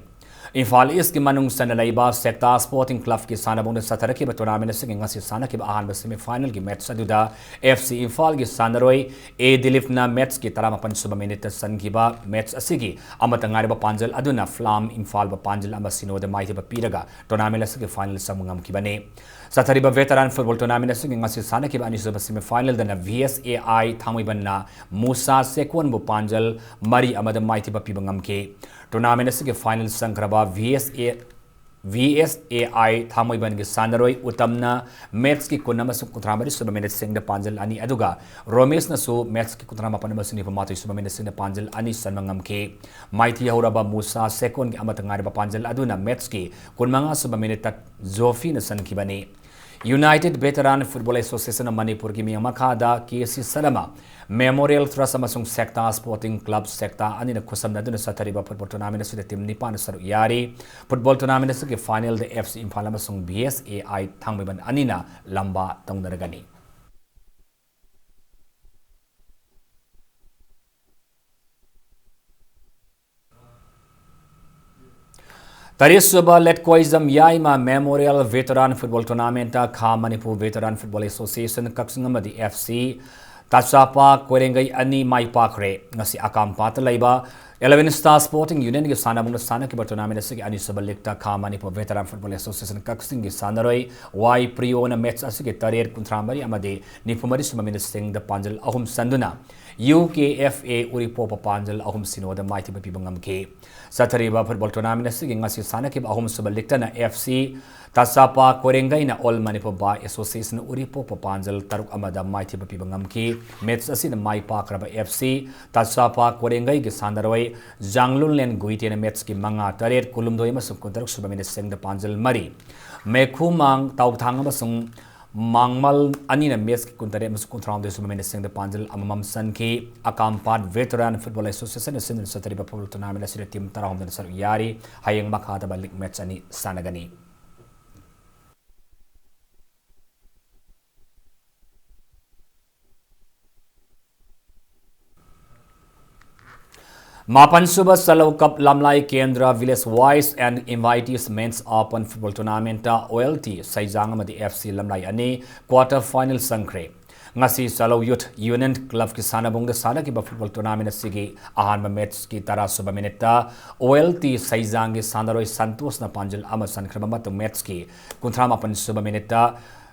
ꯏꯝꯐꯥꯜ ꯏꯁꯀꯤ ꯃꯅꯨꯡ ꯆꯟꯅ ꯂꯩꯕ ꯁꯦꯛꯇꯥ Sporting Club ꯀꯤ ꯁꯥꯟꯅꯕꯨꯡꯗ ꯆꯠꯊꯔꯛꯈꯤꯕ tournament ꯑꯁꯤꯒꯤ ꯉꯁꯤ ꯁꯥꯟꯅꯈꯤꯕ ꯑꯍꯥꯟꯕ semi final ꯒꯤ match ꯑꯗꯨꯗ ꯑꯦꯐ ꯁꯤ ꯏꯝꯐꯥꯜꯒꯤ ꯁꯥꯟꯅꯔꯣꯏ ꯑꯦ ꯗꯤꯂꯤꯞꯅ match ꯀꯤ ꯇꯔꯥꯃꯥꯄꯟ ꯁꯨꯕ minute ꯇ ꯆꯟꯈꯤꯕ꯫ Match ꯑꯁꯤꯒꯤ ꯑꯃꯠꯇ ꯉꯥꯏꯔꯕ ꯄꯥꯟꯖꯜ ꯑꯗꯨꯅ ꯐ꯭ꯂꯥꯝ ꯏꯝꯐꯥꯜꯕꯨ ꯄꯥꯟꯖꯜ ꯑꯃ ꯁꯤꯅꯣꯗ ꯃꯥꯏꯊꯤꯕ ꯄꯤꯔꯒ tournament ꯑꯁꯤꯒꯤ final ꯆꯪꯕ ꯉꯝꯈꯤꯕꯅꯤ꯫ ꯆꯠꯊꯔꯤꯕ Veteran Football Tournament ꯑꯁꯤꯒꯤ ꯉꯁꯤ ꯁꯥꯟꯅꯈꯤꯕ ꯑꯅꯤꯁꯨꯕ semi final ꯗꯅ ꯚꯤ ꯑꯦꯁ ꯑꯦ ꯑꯥꯏ ꯊꯥꯡꯃꯩꯕꯟꯅ ꯃꯨꯁꯥ ꯁꯦꯀꯣꯟꯕꯨ ꯄꯥꯟꯖꯜ ꯃꯔꯤ ꯑꯃꯗ ꯃꯥꯏꯊꯤꯕ ꯄꯤꯕ ꯉꯝꯈꯤ꯫ Tournament ꯑꯁꯤꯒꯤ final ꯆꯪꯈ꯭ꯔꯕ V S A, V S A I ꯊꯥꯡꯃꯩꯕꯟꯒꯤ ꯁꯥꯟꯅꯔꯣꯏ ꯎꯇꯝꯅ match ꯀꯤ ꯀꯨꯟ ꯑꯃꯁꯨꯡ ꯀꯨꯟꯊ꯭ꯔꯥ ꯃꯔꯤ ꯁꯨꯕ minute ꯁꯤꯡꯗ ꯄꯥꯟꯖꯜ ꯑꯅꯤ, ꯑꯗꯨꯒ ꯔꯣꯃꯦꯁꯅꯁꯨ match ꯀꯤ ꯀꯨꯟꯊ꯭ꯔꯥ ꯃꯥꯄꯟ ꯑꯃꯁꯨꯡ ꯅꯤꯐꯨ ꯃꯥꯊꯣꯏ ꯁꯨꯕ minute ꯁꯤꯡꯗ ꯄꯥꯟꯖꯜ ꯑꯅꯤ ꯆꯟꯕ ꯉꯝꯈꯤ꯫ ꯃꯥꯏꯊꯤ ꯍꯧꯔꯕ ꯃꯨꯁꯥ ꯁꯦꯀꯣꯟꯒꯤ ꯑꯃꯠꯇ ꯉꯥꯏꯔꯕ ꯄꯥꯟꯖꯜ ꯑꯗꯨꯅ match ꯀꯤ ꯀꯨꯟ ꯃꯉꯥ ꯁꯨꯕ minute ꯇ ꯖꯣꯐꯤꯅ ꯆꯟꯈꯤꯕꯅꯤ꯫ United Veteran Football Association of ꯃꯅꯤꯄꯨꯔꯒꯤ ꯃꯤꯡ ꯃꯈꯥꯗ K C Sharma Memorial Trust ꯑꯃꯁꯨꯡ ꯁꯦꯛꯇꯥ Sporting Club, ꯁꯦꯛꯇꯥ ꯑꯅꯤꯅ ꯈꯨꯠꯁꯝꯅꯗꯨꯅ ꯆꯠꯊꯔꯤꯕ football tournament ꯑꯁꯤꯗ team ꯅꯤꯄꯥꯟꯅ ꯁꯔꯨꯛ ꯌꯥꯔꯤ꯫ Football tournament ꯑꯁꯤꯒꯤ final ꯗ ꯑꯦꯐ ꯁꯤ ꯏꯝꯐꯥꯜ ꯑꯃꯁꯨꯡ ꯚꯤ ꯑꯦꯁ ꯑꯦ ꯑꯥꯏ ꯊꯥꯡꯃꯩꯕꯟ ꯑꯅꯤꯅ ꯂꯝꯕꯥ ꯇꯧꯅꯔꯒꯅꯤ꯫ ꯇꯔꯦꯠꯁꯨꯕ ꯂꯦꯠꯀꯣꯏꯖꯝ ꯌꯥꯏꯃ Memorial Veteran Football Tournament ꯈꯥ ꯃꯅꯤꯄꯨꯔ Veteran Football Association ꯀꯛꯆꯤꯡ ꯑꯃꯗꯤ F C ꯇꯆꯥꯄꯥ ꯀꯣꯏꯔꯦꯡꯒꯩ ꯑꯅꯤ ꯃꯥꯏ ꯄꯥꯛꯈ꯭ꯔꯦ꯫ ꯉꯁꯤ ꯑꯀꯥꯝꯄꯥꯠꯇ ꯂꯩꯕ Eleven Star Sporting Union ꯒꯤ ꯁꯥꯟꯅꯕꯨꯡꯗ ꯁꯥꯟꯅꯈꯤꯕ tournament ꯑꯁꯤꯒꯤ ꯑꯅꯤꯁꯨꯕ league ꯈꯥ ꯃꯅꯤꯄꯨꯔ Veteran Football Association ꯀꯛꯆꯤꯡꯒꯤ ꯁꯥꯟꯅꯔꯣꯏ ꯋꯥꯏ ꯄ꯭ꯔꯤꯌꯣꯅ match ꯑꯁꯤꯒꯤ ꯇꯔꯦꯠ, ꯀꯨꯟꯊ꯭ꯔꯥ ꯃꯔꯤ ꯑꯃꯗꯤ ꯅꯤꯐꯨ ꯃꯔꯤ ꯁꯨꯕ minute ꯁꯤꯡꯗ ꯄꯥꯟꯖꯜ ꯑꯍꯨꯝ ꯆꯟꯗꯨꯅ U K F A ꯎꯔꯤꯄꯣꯛꯄ ꯄꯥꯟꯖꯜ ꯑꯍꯨꯝ ꯁꯤꯅꯣꯗ ꯃꯥꯏꯊꯤꯕ ꯄꯤꯕ ꯉꯝꯈꯤ꯫ ꯆꯠꯊꯔꯤꯕ football tournament ꯑꯁꯤꯒꯤ ꯉꯁꯤ ꯁꯥꯟꯅꯈꯤꯕ ꯑꯍꯨꯝꯁꯨꯕ league ꯇꯅ F C ꯇꯆꯥꯄꯥ ꯀꯣꯏꯔꯦꯡꯒꯩꯅ All Manipur Bar Association ꯎꯔꯤꯄꯣꯛꯄ ꯄꯥꯟꯖꯜ ꯇꯔꯨꯛ ꯑꯃꯗ ꯃꯥꯏꯊꯤꯕ ꯄꯤꯕ ꯉꯝꯈꯤ꯫ Match ꯑꯁꯤꯗ ꯃꯥꯏ ꯄꯥꯛꯈ꯭ꯔꯕ F C ꯇꯆꯥꯄꯥ ꯀꯣꯏꯔꯦꯡꯒꯩꯒꯤ ꯁꯥꯟꯅꯔꯣꯏ ꯖꯥꯡꯂꯨꯟꯂꯦꯟ ꯒꯨꯏꯇꯦꯅ match ꯀꯤ ꯃꯉꯥ, ꯇꯔꯦꯠ, ꯀꯨꯟꯍꯨꯝꯗꯣꯏ ꯑꯃꯁꯨꯡ ꯀꯨꯟꯇꯔꯨꯛ ꯁꯨꯕ minute ꯁꯤꯡꯗ ꯄꯥꯟꯖꯜ ꯃꯔꯤ, ꯃꯦꯈꯨꯃꯥꯡ ꯇꯥꯎꯊꯥꯡ ꯑꯃꯁꯨꯡ ꯃꯥꯡꯃꯜ ꯑꯅꯤꯅ match ꯀꯤ ꯀꯨꯟꯇꯔꯦꯠ ꯑꯃꯁꯨꯡ ꯀꯨꯟꯊ꯭ꯔꯥꯍꯨꯝꯗꯣꯏ ꯁꯨꯕ minute ꯁꯤꯡꯗ ꯄꯥꯟꯖꯜ ꯑꯃꯃꯝ ꯆꯟꯈꯤ꯫ ꯑꯀꯥꯝꯄꯥꯠ Veteran Football Association ꯅ ꯁꯤꯟꯗꯨꯅ ꯆꯠꯊꯔꯤꯕ football tournament ꯑꯁꯤꯗ team ꯇꯔꯥꯍꯨꯝꯗꯣꯏꯅ ꯁꯔꯨꯛ ꯌꯥꯔꯤ꯫ ꯍꯌꯦꯡ ꯃꯈꯥ ꯇꯥꯕ league match ꯑꯅꯤ ꯁꯥꯟꯅꯒꯅꯤ꯫ ꯃꯥꯄꯟꯁꯨꯕ ꯆꯂꯧ Cup ꯂꯝꯂꯥꯏ ꯀꯦꯟꯗ꯭ꯔ Village Wise and Invitees Men's Open Football Tournament ꯇ O L T ꯁꯩꯖꯥꯡ ꯑꯃꯗꯤ F C ꯂꯝꯂꯥꯏ ꯑꯅꯤ quarter final ꯆꯪꯈ꯭ꯔꯦ꯫ ꯉꯁꯤ ꯆꯂꯧ Youth Union Club ꯀꯤ ꯁꯥꯟꯅꯕꯨꯡꯗ ꯁꯥꯟꯅꯈꯤꯕ football tournament ꯑꯁꯤꯒꯤ ꯑꯍꯥꯟꯕ match ꯀꯤ ꯇꯔꯥ ꯁꯨꯕ minute ꯇ O L T ꯁꯩꯖꯥꯡꯒꯤ ꯁꯥꯟꯅꯔꯣꯏ ꯁꯟꯇꯣꯁꯅ ꯄꯥꯟꯖꯜ ꯑꯃ ꯆꯟꯈ꯭ꯔꯕ ꯃꯇꯨꯡ match ꯀꯤ ꯀꯨꯟꯊ꯭ꯔꯥ ꯃꯥꯄꯟ ꯁꯨꯕ minute ꯇ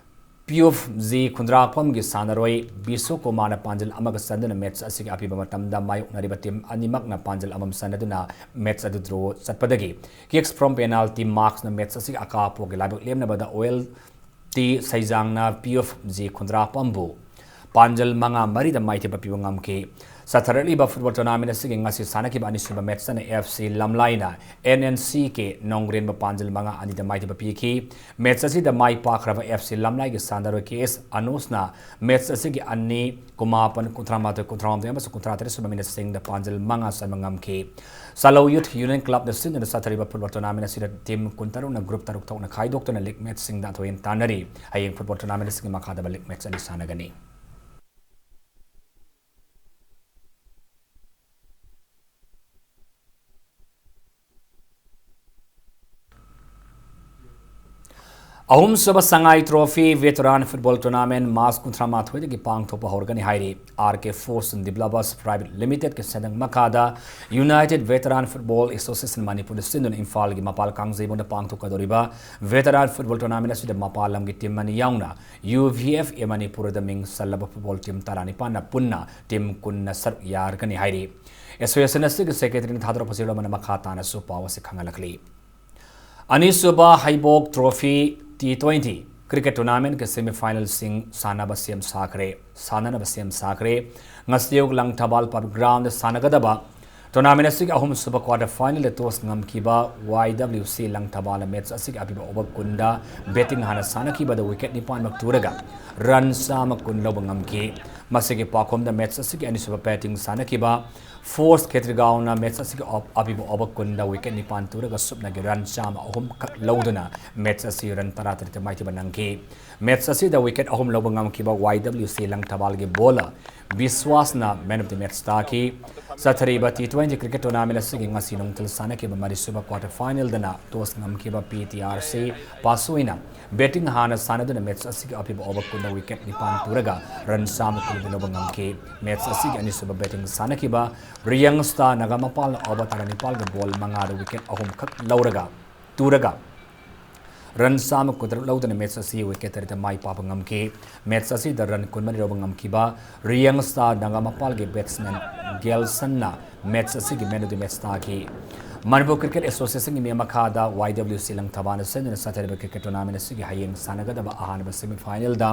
P F G ꯈꯨꯟꯗ꯭ꯔꯥꯛꯄꯝꯒꯤ ꯁꯥꯟꯅꯔꯣꯏ ꯕꯤꯁꯨ ꯀꯨꯃꯥꯔꯅ ꯄꯥꯟꯖꯜ ꯑꯃꯒ ꯆꯟꯗꯨꯅ match ꯑꯁꯤꯒꯤ ꯑꯄꯤꯕ ꯃꯇꯝꯗ ꯃꯥꯌꯣꯛꯅꯔꯤꯕ team ꯑꯅꯤꯃꯛꯅ ꯄꯥꯟꯖꯜ ꯑꯃꯃꯝ ꯆꯟꯅꯗꯨꯅ match ꯑꯗꯨ draw ꯆꯠꯄꯗꯒꯤ kicks from penalty marks ꯅ match ꯑꯁꯤꯒꯤ ꯑꯀꯥꯞꯄꯒꯤ ꯂꯥꯏꯕꯛ ꯂꯦꯝꯅꯕꯗ O L T ꯁꯩꯖꯥꯡꯅ P F G ꯈꯨꯟꯗ꯭ꯔꯥꯛꯄꯝꯕꯨ ꯄꯥꯟꯖꯜ ꯃꯉꯥ ꯃꯔꯤꯗ ꯃꯥꯏꯊꯤꯕ ꯄꯤꯕ ꯉꯝꯈꯤ꯫ ꯆꯠꯊꯔꯛꯂꯤꯕ football tournament ꯑꯁꯤꯒꯤ ꯉꯁꯤ ꯁꯥꯟꯅꯈꯤꯕ ꯑꯅꯤꯁꯨꯕ match ꯇꯅ F C ꯂꯝꯂꯥꯏꯅ N N C K ꯅꯣꯡꯒ꯭ꯔꯦꯟꯕ ꯄꯥꯟꯖꯜ ꯃꯉꯥ ꯑꯅꯤꯗ ꯃꯥꯏꯊꯤꯕ ꯄꯤꯈꯤ꯫ Match ꯑꯁꯤꯗ ꯃꯥꯏ ꯄꯥꯛꯈ꯭ꯔꯕ F C ꯂꯝꯂꯥꯏꯒꯤ ꯁꯥꯟꯅꯔꯣꯏ K S ꯑꯅꯣꯁꯅ match ꯑꯁꯤꯒꯤ ꯑꯅꯤ, ꯀꯨꯟꯃꯥꯄꯟ, ꯀꯨꯟꯊ꯭ꯔꯥ ꯃꯥꯊꯣꯏ, ꯀꯨꯟꯊ꯭ꯔꯥ ꯍꯨꯝꯗꯣꯏ ꯑꯃꯁꯨꯡ ꯀꯨꯟꯊ꯭ꯔꯥ ꯇꯔꯦꯠ ꯁꯨꯕ minute ꯁꯤꯡꯗ ꯄꯥꯟꯖꯜ ꯃꯉꯥ ꯆꯟꯕ ꯉꯝꯈꯤ꯫ ꯆꯂꯧ Youth Union Club ꯅ ꯁꯤꯟꯗꯨꯅ ꯆꯠꯊꯔꯤꯕ football tournament ꯑꯁꯤꯗ team ꯀꯨꯟꯇꯔꯨꯛꯅ group ꯇꯔꯨꯛ ꯊꯣꯛꯅ ꯈꯥꯏꯗꯣꯛꯇꯨꯅ league match ꯁꯤꯡꯗ ꯑꯊꯣꯏ ꯑꯍꯦꯟ ꯇꯥꯟꯅꯔꯤ꯫ ꯍꯌꯦꯡ football tournament ꯑꯁꯤꯒꯤ ꯃꯈꯥ ꯇꯥꯕ league match ꯑꯅꯤ ꯁꯥꯟꯅꯒꯅꯤ꯫ ꯑꯍꯨꯝꯁꯨꯕ ꯁꯉꯥꯏ trophy veteran football tournament March ꯀꯨꯟꯊ꯭ꯔꯥ ꯃꯥꯊꯣꯏꯗꯒꯤ ꯄꯥꯡꯊꯣꯛꯄ ꯍꯧꯔꯒꯅꯤ ꯍꯥꯏꯔꯤ꯫ ꯑꯥꯔ ꯀꯦ ꯐꯣꯔꯁꯟ ꯗꯤꯕ꯭ꯂꯕꯔꯁ ꯄ꯭ꯔꯥꯏꯚꯦꯠ ꯂꯤꯃꯤꯇꯦꯗꯀꯤ ꯁꯦꯟꯗꯪ ꯃꯈꯥꯗ ꯌꯨꯅꯥꯏꯇꯦꯗ ꯚꯦꯇꯔꯥꯟ ꯐꯨꯠꯕꯣꯜ ꯑꯦꯁꯣꯁꯤꯌꯦꯁꯟ ꯃꯅꯤꯄꯨꯔꯅ ꯁꯤꯟꯗꯨꯅ ꯏꯝꯐꯥꯜꯒꯤ ꯃꯄꯥꯜ ꯀꯥꯡꯖꯩꯕꯨꯡꯗ ꯄꯥꯡꯊꯣꯛꯀꯗꯧꯔꯤꯕ ꯚꯦꯇꯔꯥꯟ ꯐꯨꯠꯕꯣꯜ ꯇꯣꯔꯅꯥꯃꯦꯟ ꯑꯁꯤꯗ ꯃꯄꯥꯟ ꯂꯝꯒꯤ ꯇꯤꯝ ꯑꯅꯤ ꯌꯥꯎꯅ ꯌꯨ ꯚꯤ ꯑꯦꯐ ꯑꯦ ꯃꯅꯤꯄꯨꯔꯗ ꯃꯤꯡ ꯆꯜꯂꯕ ꯐꯨꯠꯕꯣꯜ ꯇꯤꯝ ꯇꯔꯥꯅꯤꯄꯥꯟꯅ ꯄꯨꯟꯅ ꯇꯤꯝ ꯀꯨꯟꯅ ꯁꯔꯨꯛ ꯌꯥꯔꯒꯅꯤ ꯍꯥꯏꯔꯤ꯫ ꯑꯦꯁꯣꯁꯤꯌꯦꯁꯟ ꯑꯁꯤꯒꯤ ꯁꯦꯀ꯭ꯔꯦꯇꯔꯤꯅ ꯊꯥꯗꯣꯔꯛꯄ ꯆꯦꯔꯣꯜ ꯑꯃꯅ ꯃꯈꯥ ꯇꯥꯅꯁꯨ ꯄꯥꯎ ꯑꯁꯤ ꯈꯪꯍꯜꯂꯛꯂꯤ꯫ ꯑꯅꯤꯁꯨꯕ ꯍꯩꯕꯣꯛ ꯇ꯭ꯔꯣꯐꯤ ꯇꯤ ꯇ꯭ꯋꯦꯟꯇꯤ ꯀ꯭ꯔꯤꯀꯦꯠ ꯇꯣꯔꯅꯥꯃꯦꯟꯒꯤ ꯁꯦꯃꯤꯐꯥꯏꯅꯦꯜꯁꯤꯡ ꯁꯥꯟꯅꯕ ꯁꯦꯝ ꯁꯥꯈ꯭ꯔꯦ, ꯁꯥꯟꯅꯅꯕ ꯁꯦꯝ ꯁꯥꯈ꯭ꯔꯦ꯫ ꯉꯁꯤ ꯑꯌꯨꯛ ꯂꯪꯊꯕꯥꯜ ꯄꯕ꯭ꯂꯤꯛ ꯒ꯭ꯔꯥꯎꯟꯗ ꯁꯥꯟꯅꯒꯗꯕ ꯇꯣꯔꯅꯥꯃꯦꯟ ꯑꯁꯤꯒꯤ ꯑꯍꯨꯝꯁꯨꯕ ꯀ꯭ꯋꯥꯇꯔ ꯐꯥꯏꯅꯦꯜꯗ ꯇꯣꯁ ꯉꯝꯈꯤꯕ ꯋꯥꯏ ꯗꯕ꯭ꯂꯤꯎ ꯁꯤ ꯂꯪꯊꯕꯥꯜꯅ ꯃꯦꯠꯆ ꯑꯁꯤꯒꯤ ꯑꯄꯤꯕ ꯑꯣꯚꯔ ꯀꯨꯟꯗ ꯕꯦꯇꯤꯡ ꯍꯥꯟꯅ ꯁꯥꯟꯅꯈꯤꯕꯗ ꯋꯤꯀꯦꯠ ꯅꯤꯄꯥꯟꯃꯛ ꯇꯨꯔꯒ ꯔꯟ ꯆꯥꯝꯃ ꯀꯨꯟ ꯂꯧꯕ ꯉꯝꯈꯤ꯫ ꯃꯁꯤꯒꯤ ꯄꯥꯎꯈꯨꯝꯗ ꯃꯦꯠꯆ ꯑꯁꯤꯒꯤ ꯑꯅꯤꯁꯨꯕ ꯕꯦꯇꯤꯡ ꯁꯥꯟꯅꯈꯤꯕ ꯐꯣꯔꯁ ꯈꯦꯇ꯭ꯔꯤꯒꯥꯎꯅ ꯃꯦꯠꯆ ꯑꯁꯤꯒꯤ ꯑꯣꯞ-, ꯑꯄꯤꯕ ꯑꯣꯚꯔ ꯀꯨꯟꯗ ꯋꯤꯀꯦꯠ ꯅꯤꯄꯥꯟ ꯇꯨꯔꯒ ꯁꯨꯞꯅꯒꯤ ꯔꯟ ꯆꯥꯝꯃ ꯑꯍꯨꯝ ꯈꯛ ꯂꯧꯗꯨꯅ ꯃꯦꯠꯆ ꯑꯁꯤ ꯔꯟ ꯇꯔꯥꯇꯔꯦꯠꯇ ꯃꯥꯏꯊꯤꯕ ꯅꯪꯈꯤ꯫ ꯃꯦꯠꯆ ꯑꯁꯤꯗ ꯋꯤꯀꯦꯠ ꯑꯍꯨꯝ ꯂꯧꯕ ꯉꯝꯈꯤꯕ ꯋꯥꯏ ꯗꯕ꯭ꯂꯤꯎ ꯁꯤ ꯂꯪꯊꯕꯥꯜꯒꯤ ꯕꯣꯂꯔ ꯕꯤꯁ꯭ꯋꯥꯁꯅ ꯃꯦꯟ ꯑꯣꯐ ꯗꯤ ꯃꯦꯠꯆ ꯇꯥꯈꯤ꯫ ꯆꯠꯊꯔꯤꯕ ꯇꯤ ꯇ꯭ꯋꯦꯟꯇꯤ ꯀ꯭ꯔꯤꯀꯦꯠ ꯇꯣꯔꯅꯥꯃꯦꯟ ꯑꯁꯤꯒꯤ ꯉꯁꯤ ꯅꯨꯡꯊꯤꯜ ꯁꯥꯟꯅꯈꯤꯕ ꯃꯔꯤꯁꯨꯕ ꯀ꯭ꯋꯥꯇꯔ ꯐꯥꯏꯅꯦꯜꯗꯅ ꯇꯣꯁ ꯉꯝꯈꯤꯕ ꯄꯤ ꯇꯤ ꯑꯥꯔ ꯁꯤ ꯄꯥꯁꯨꯏꯅ ꯕꯦꯇꯤꯡ ꯍꯥꯟꯅ ꯁꯥꯟꯅꯗꯨꯅ ꯃꯦꯠꯆ ꯑꯁꯤꯒꯤ ꯑꯄꯤꯕ ꯑꯣꯚꯔ ꯀꯨꯟꯗ ꯋꯤꯀꯦꯠ ꯅꯤꯄꯥꯟ ꯇꯨꯔꯒ ꯔꯟ ꯆꯥꯝꯃ ꯀꯨꯟꯗ ꯂꯧꯕ ꯉꯝꯈꯤ꯫ ꯃꯦꯠꯆ ꯑꯁꯤꯒꯤ ꯑꯅꯤꯁꯨꯕ ꯕꯦꯇꯤꯡ ꯁꯥꯟꯅꯈꯤꯕ ꯔꯤꯌꯪ ꯁ꯭ꯇꯥꯔ ꯅꯥꯒꯥꯃꯄꯥꯜꯅ ꯑꯣꯚꯔ ꯇꯔꯥꯅꯤꯄꯥꯜꯒꯤ ꯕꯣꯜ ꯃꯉꯥꯗ ꯋꯤꯀꯦꯠ ꯑꯍꯨꯝꯈꯛ ꯂꯧꯔꯒ, ꯇꯨꯔꯒ ꯔꯟ ꯆꯥꯝꯃ ꯀꯨꯟꯇꯔꯨꯛ ꯂꯧꯗꯨꯅ ꯃꯦꯠꯆ ꯑꯁꯤ ꯋꯤꯀꯦꯠ ꯇꯔꯦꯠꯇ ꯃꯥꯏ ꯄꯥꯛꯄ ꯉꯝꯈꯤ꯫ ꯃꯦꯠꯆ ꯑꯁꯤꯗ ꯔꯟ ꯀꯨꯟꯃꯔꯤ ꯂꯧꯕ ꯉꯝꯈꯤꯕ ꯔꯤꯌꯪ ꯁ꯭ꯇꯥꯔ ꯅꯥꯒꯥꯃꯄꯥꯜꯒꯤ ꯕꯦꯠꯁꯃꯦꯟ ꯒꯦꯜꯁꯟꯅ ꯃꯦꯠꯆ ꯑꯁꯤꯒꯤ ꯃꯦꯟ ꯑꯣꯐ ꯗꯤ ꯃꯦꯠꯆ ꯇꯥꯈꯤ꯫ ꯃꯅꯤꯄꯨꯔ ꯀ꯭ꯔꯤꯀꯦꯠ ꯑꯦꯁꯣꯁꯤꯌꯦꯁꯟꯒꯤ ꯃꯤ ꯃꯈꯥꯗ ꯋꯥꯏ ꯗꯕ꯭ꯂꯤꯎ ꯁꯤ ꯂꯪꯊꯕꯥꯜꯅ ꯁꯤꯟꯗꯨꯅ ꯆꯠꯊꯔꯤꯕ ꯀ꯭ꯔꯤꯀꯦꯠ ꯇꯣꯔꯅꯥꯃꯦꯟ ꯑꯁꯤꯒꯤ ꯍꯌꯦꯡ ꯁꯥꯟꯅꯒꯗꯕ ꯑꯍꯥꯟꯕ ꯁꯦꯃꯤꯐꯥꯏꯅꯦꯜꯗ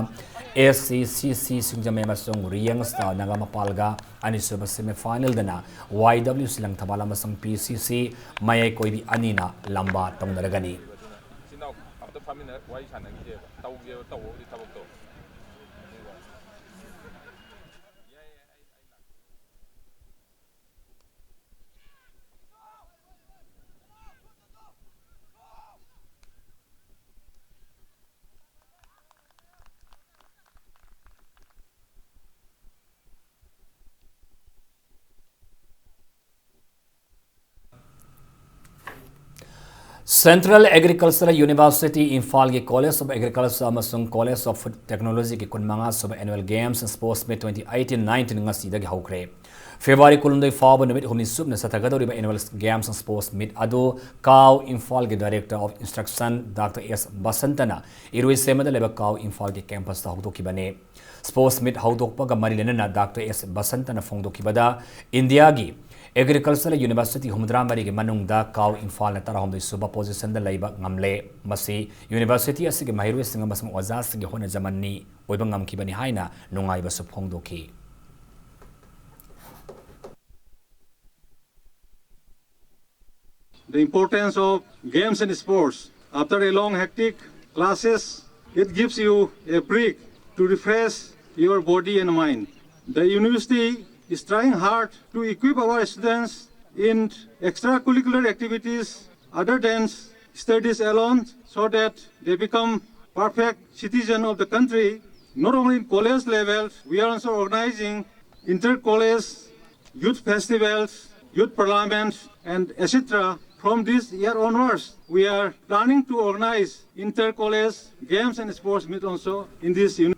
ꯑꯦꯁ ꯁꯤ ꯁꯤ ꯁꯤ ꯁꯤꯡꯖꯃꯩ ꯑꯃꯁꯨꯡ ꯔꯤꯌꯪ ꯁ꯭ꯇꯥꯔ ꯅꯥꯒꯥꯃꯄꯥꯜꯒ, ꯑꯅꯤꯁꯨꯕ ꯁꯦꯃꯤꯐꯥꯏꯅꯦꯜꯗꯅ ꯋꯥꯏ ꯗꯕ꯭ꯂꯤꯎ ꯁꯤ ꯂꯪꯊꯕꯥꯜ ꯑꯃꯁꯨꯡ ꯄꯤ ꯁꯤ ꯁꯤ ꯃꯌꯥꯏ ꯀꯣꯏꯕꯤ ꯑꯅꯤꯅ ꯂꯝꯕꯥ ꯇꯧꯅꯔꯒꯅꯤ꯫ ꯏꯆꯤꯟ ꯏꯅꯥꯎ ꯑꯝꯇ ꯐꯝꯃꯤꯟꯅ ꯋꯥꯔꯤ ꯁꯥꯟꯅꯈꯤꯁꯦꯕ, ꯇꯧꯁꯦꯕ, ꯇꯧꯕꯕꯨꯗꯤ ꯊꯕꯛꯇꯣ꯫ Central Agricultural University ꯏꯝꯐꯥꯜꯒꯤ College of Agriculture ꯑꯃꯁꯨꯡ College of Food Technologyꯒꯤ ꯀꯨꯟꯃꯉꯥ ꯁꯨꯕ Annual Games and Sports Meet twenty eighteen nineteen ꯉꯁꯤꯗꯒꯤ ꯍꯧꯈ꯭ꯔꯦ꯫ February ꯀꯨꯟꯍꯨꯝꯗꯣꯏ ꯐꯥꯎꯕ ꯅꯨꯃꯤꯠ ꯍꯨꯝꯅꯤ ꯆꯨꯞꯅ ꯆꯠꯊꯒꯗꯧꯔꯤꯕ Annual Games and Sports Meet ꯑꯗꯨ CAU ꯏꯝꯐꯥꯜꯒꯤ Director of Instruction Doctor S ꯕꯁꯟꯇꯅ ꯏꯔꯣꯏꯁꯦꯝꯕꯗ ꯂꯩꯕ CAU ꯏꯝꯐꯥꯜꯒꯤ campusꯇ ꯍꯧꯗꯣꯛꯈꯤꯕꯅꯤ꯫ Sports Meet ꯍꯧꯗꯣꯛꯄꯒ ꯃꯔꯤ ꯂꯩꯅꯅ Doctor S ꯕꯁꯟꯇꯅ ꯐꯣꯡꯗꯣꯛꯈꯤꯕꯗ, ꯏꯟꯗꯤꯌꯥꯒꯤ Agricultural University ꯍꯨꯝꯐꯨꯇꯔꯥ ꯃꯔꯤꯒꯤ ꯃꯅꯨꯡꯗ CAU ꯏꯝꯐꯥꯜꯅ ꯇꯔꯥꯍꯨꯝꯗꯣꯏ ꯁꯨꯕ positionꯗ ꯂꯩꯕ ꯉꯝꯂꯦ꯫ ꯃꯁꯤ university ꯑꯁꯤꯒꯤ ꯃꯍꯩꯔꯣꯏꯁꯤꯡ ꯑꯃꯁꯨꯡ ꯑꯣꯖꯥꯁꯤꯡꯒꯤ ꯍꯣꯠꯅꯖꯃꯟꯅꯤ ꯑꯣꯏꯕ ꯉꯝꯈꯤꯕꯅꯤ ꯍꯥꯏꯅ ꯅꯨꯡꯉꯥꯏꯕꯁꯨ ꯐꯣꯡꯗꯣꯛꯈꯤ꯫ The importance of games and sports. After a long hectic classes, it gives you a break to refresh your body and mind. The university is trying hard to equip our students in extracurricular activities other than studies alone so that they become perfect citizen of the country. Not only in college level, we are also organizing inter-college youth festivals, youth parliaments, and et cetera. From this year onwards, we are planning to organize inter-college games and sports meet also in this unit.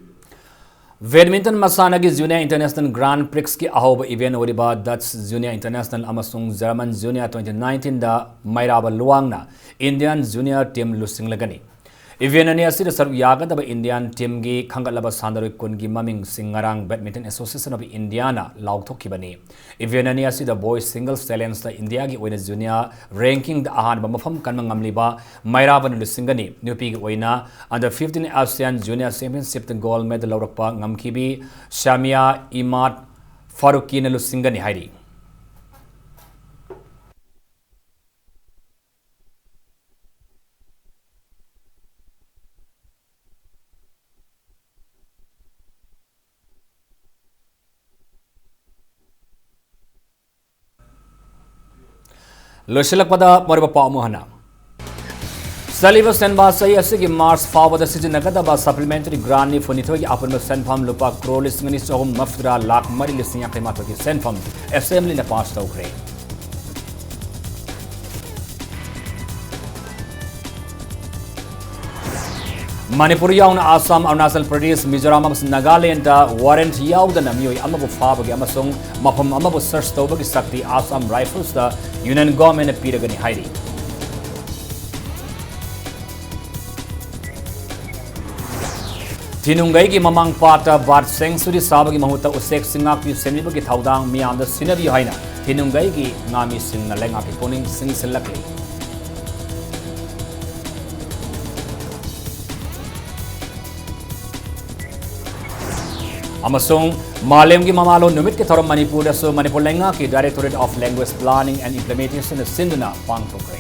Badminton ꯃꯁꯥꯟꯅꯒꯤ Junior International Grand Prixꯀꯤ ꯑꯍꯧꯕ event ꯑꯣꯏꯔꯤꯕ Dutch Junior International ꯑꯃꯁꯨꯡ German Junior twenty nineteenꯗ ꯃꯩꯔꯥꯕ ꯂꯨꯋꯥꯡꯅ Indian Junior Team ꯂꯨꯆꯤꯡꯂꯒꯅꯤ꯫ Event ꯑꯅꯤ ꯑꯁꯤꯗ ꯁꯔꯨꯛ ꯌꯥꯒꯗꯕ Indian Teamꯒꯤ ꯈꯟꯒꯠꯂꯕ ꯁꯥꯟꯅꯔꯣꯏ ꯀꯨꯟꯒꯤ ꯃꯃꯤꯡꯁꯤꯡ ꯉꯔꯥꯡ Badminton Association of Indiaꯅ ꯂꯥꯎꯊꯣꯛꯈꯤꯕꯅꯤ꯫ Event ꯑꯅꯤ ꯑꯁꯤꯗ Boys Singles Challengeꯇ ꯏꯟꯗꯤꯌꯥꯒꯤ ꯑꯣꯏꯅ Junior Rankingꯗ ꯑꯍꯥꯟꯕ ꯃꯐꯝ ꯀꯟꯕ ꯉꯝꯂꯤꯕ ꯃꯩꯔꯥꯕꯅ ꯂꯨꯆꯤꯡꯒꯅꯤ꯫ ꯅꯨꯄꯤꯒꯤ ꯑꯣꯏꯅ Under fifteen Asian Junior Championshipꯇ gold medal ꯂꯧꯔꯛꯄ ꯉꯝꯈꯤꯕꯤ ꯁꯥꯃꯤꯌꯥ ꯏꯃꯥꯗ ꯐꯥꯔꯨꯀꯤꯅ ꯂꯨꯆꯤꯡꯒꯅꯤ ꯍꯥꯏꯔꯤ꯫ ꯂꯣꯏꯁꯤꯜꯂꯛꯄꯗ ꯃꯔꯨꯑꯣꯏꯕ ꯄꯥꯎ ꯑꯃꯨꯛ ꯍꯟꯅ꯫ ꯆꯠꯂꯤꯕ ꯁꯦꯟꯕꯥ ꯆꯍꯤ ꯑꯁꯤꯒꯤ March ꯐꯥꯎꯕꯗ ꯁꯤꯖꯤꯟꯅꯒꯗꯕ supplementary grant ꯅꯤꯐꯨ ꯅꯤꯊꯣꯏꯒꯤ ꯑꯄꯨꯟꯕ ꯁꯦꯟꯐꯝ ꯂꯨꯄꯥ ꯀ꯭ꯔꯣꯔ ꯂꯤꯁꯤꯡ ꯑꯅꯤ ꯆꯍꯨꯝ ꯃꯔꯤꯐꯨꯇꯔꯥ ꯂꯥꯈ ꯃꯔꯤ ꯂꯤꯁꯤꯡ ꯌꯥꯡꯈꯩ ꯃꯥꯊꯣꯏꯒꯤ ꯁꯦꯟꯐꯝ Assemblyꯅ pass ꯇꯧꯈ꯭ꯔꯦ꯫ ꯃꯅꯤꯄꯨꯔ ꯌꯥꯎꯅ ꯑꯁꯥꯝ, ꯑꯔꯨꯅꯥꯆꯜ ꯄ꯭ꯔꯗꯦꯁ, ꯃꯤꯖꯣꯔꯥꯝ ꯑꯃꯁꯨꯡ ꯅꯥꯒꯥꯂꯦꯟꯗ ꯋꯥꯔꯦꯟꯠ ꯌꯥꯎꯗꯅ ꯃꯤꯑꯣꯏ ꯑꯃꯕꯨ ꯐꯥꯕꯒꯤ ꯑꯃꯁꯨꯡ ꯃꯐꯝ ꯑꯃꯕꯨ ꯁꯔꯆ ꯇꯧꯕꯒꯤ ꯁꯛꯇꯤ ꯑꯁꯥꯝ ꯔꯥꯏꯐꯜꯁꯇ ꯌꯨꯅꯤꯌꯟ ꯒꯣꯔꯃꯦꯟꯅ ꯄꯤꯔꯒꯅꯤ ꯍꯥꯏꯔꯤ꯫ ꯊꯤꯅꯨꯡꯒꯩꯒꯤ ꯃꯃꯥꯡ ꯄꯥꯠꯇ ꯕꯥꯔꯗ ꯁꯦꯡꯆꯨꯔꯤ ꯁꯥꯕꯒꯤ ꯃꯍꯨꯠꯇ ꯎꯆꯦꯛꯁꯤꯡ ꯉꯥꯛꯄꯤ ꯁꯦꯝꯕꯤꯕꯒꯤ ꯊꯧꯗꯥꯡ ꯃꯤꯌꯥꯝꯗ ꯁꯤꯟꯅꯕꯤꯌꯨ ꯍꯥꯏꯅ ꯊꯤꯅꯨꯡꯒꯩꯒꯤ ꯉꯥꯃꯤꯁꯤꯡꯅ ꯂꯩꯉꯥꯛꯀꯤ ꯄꯨꯛꯅꯤꯡ ꯆꯤꯡꯁꯤꯜꯂꯛꯂꯤ꯫ ꯑꯃꯁꯨꯡ ꯃꯥꯂꯦꯝꯒꯤ ꯃꯃꯥꯂꯣꯟ ꯅꯨꯃꯤꯠꯀꯤ ꯊꯧꯔꯝ ꯃꯅꯤꯄꯨꯔꯗꯁꯨ ꯃꯅꯤꯄꯨꯔ ꯂꯩꯉꯥꯛꯀꯤ Directorate of Language Planning and Implementation ꯁꯤꯟꯗꯨꯅ ꯄꯥꯡꯊꯣꯛꯈ꯭ꯔꯦ꯫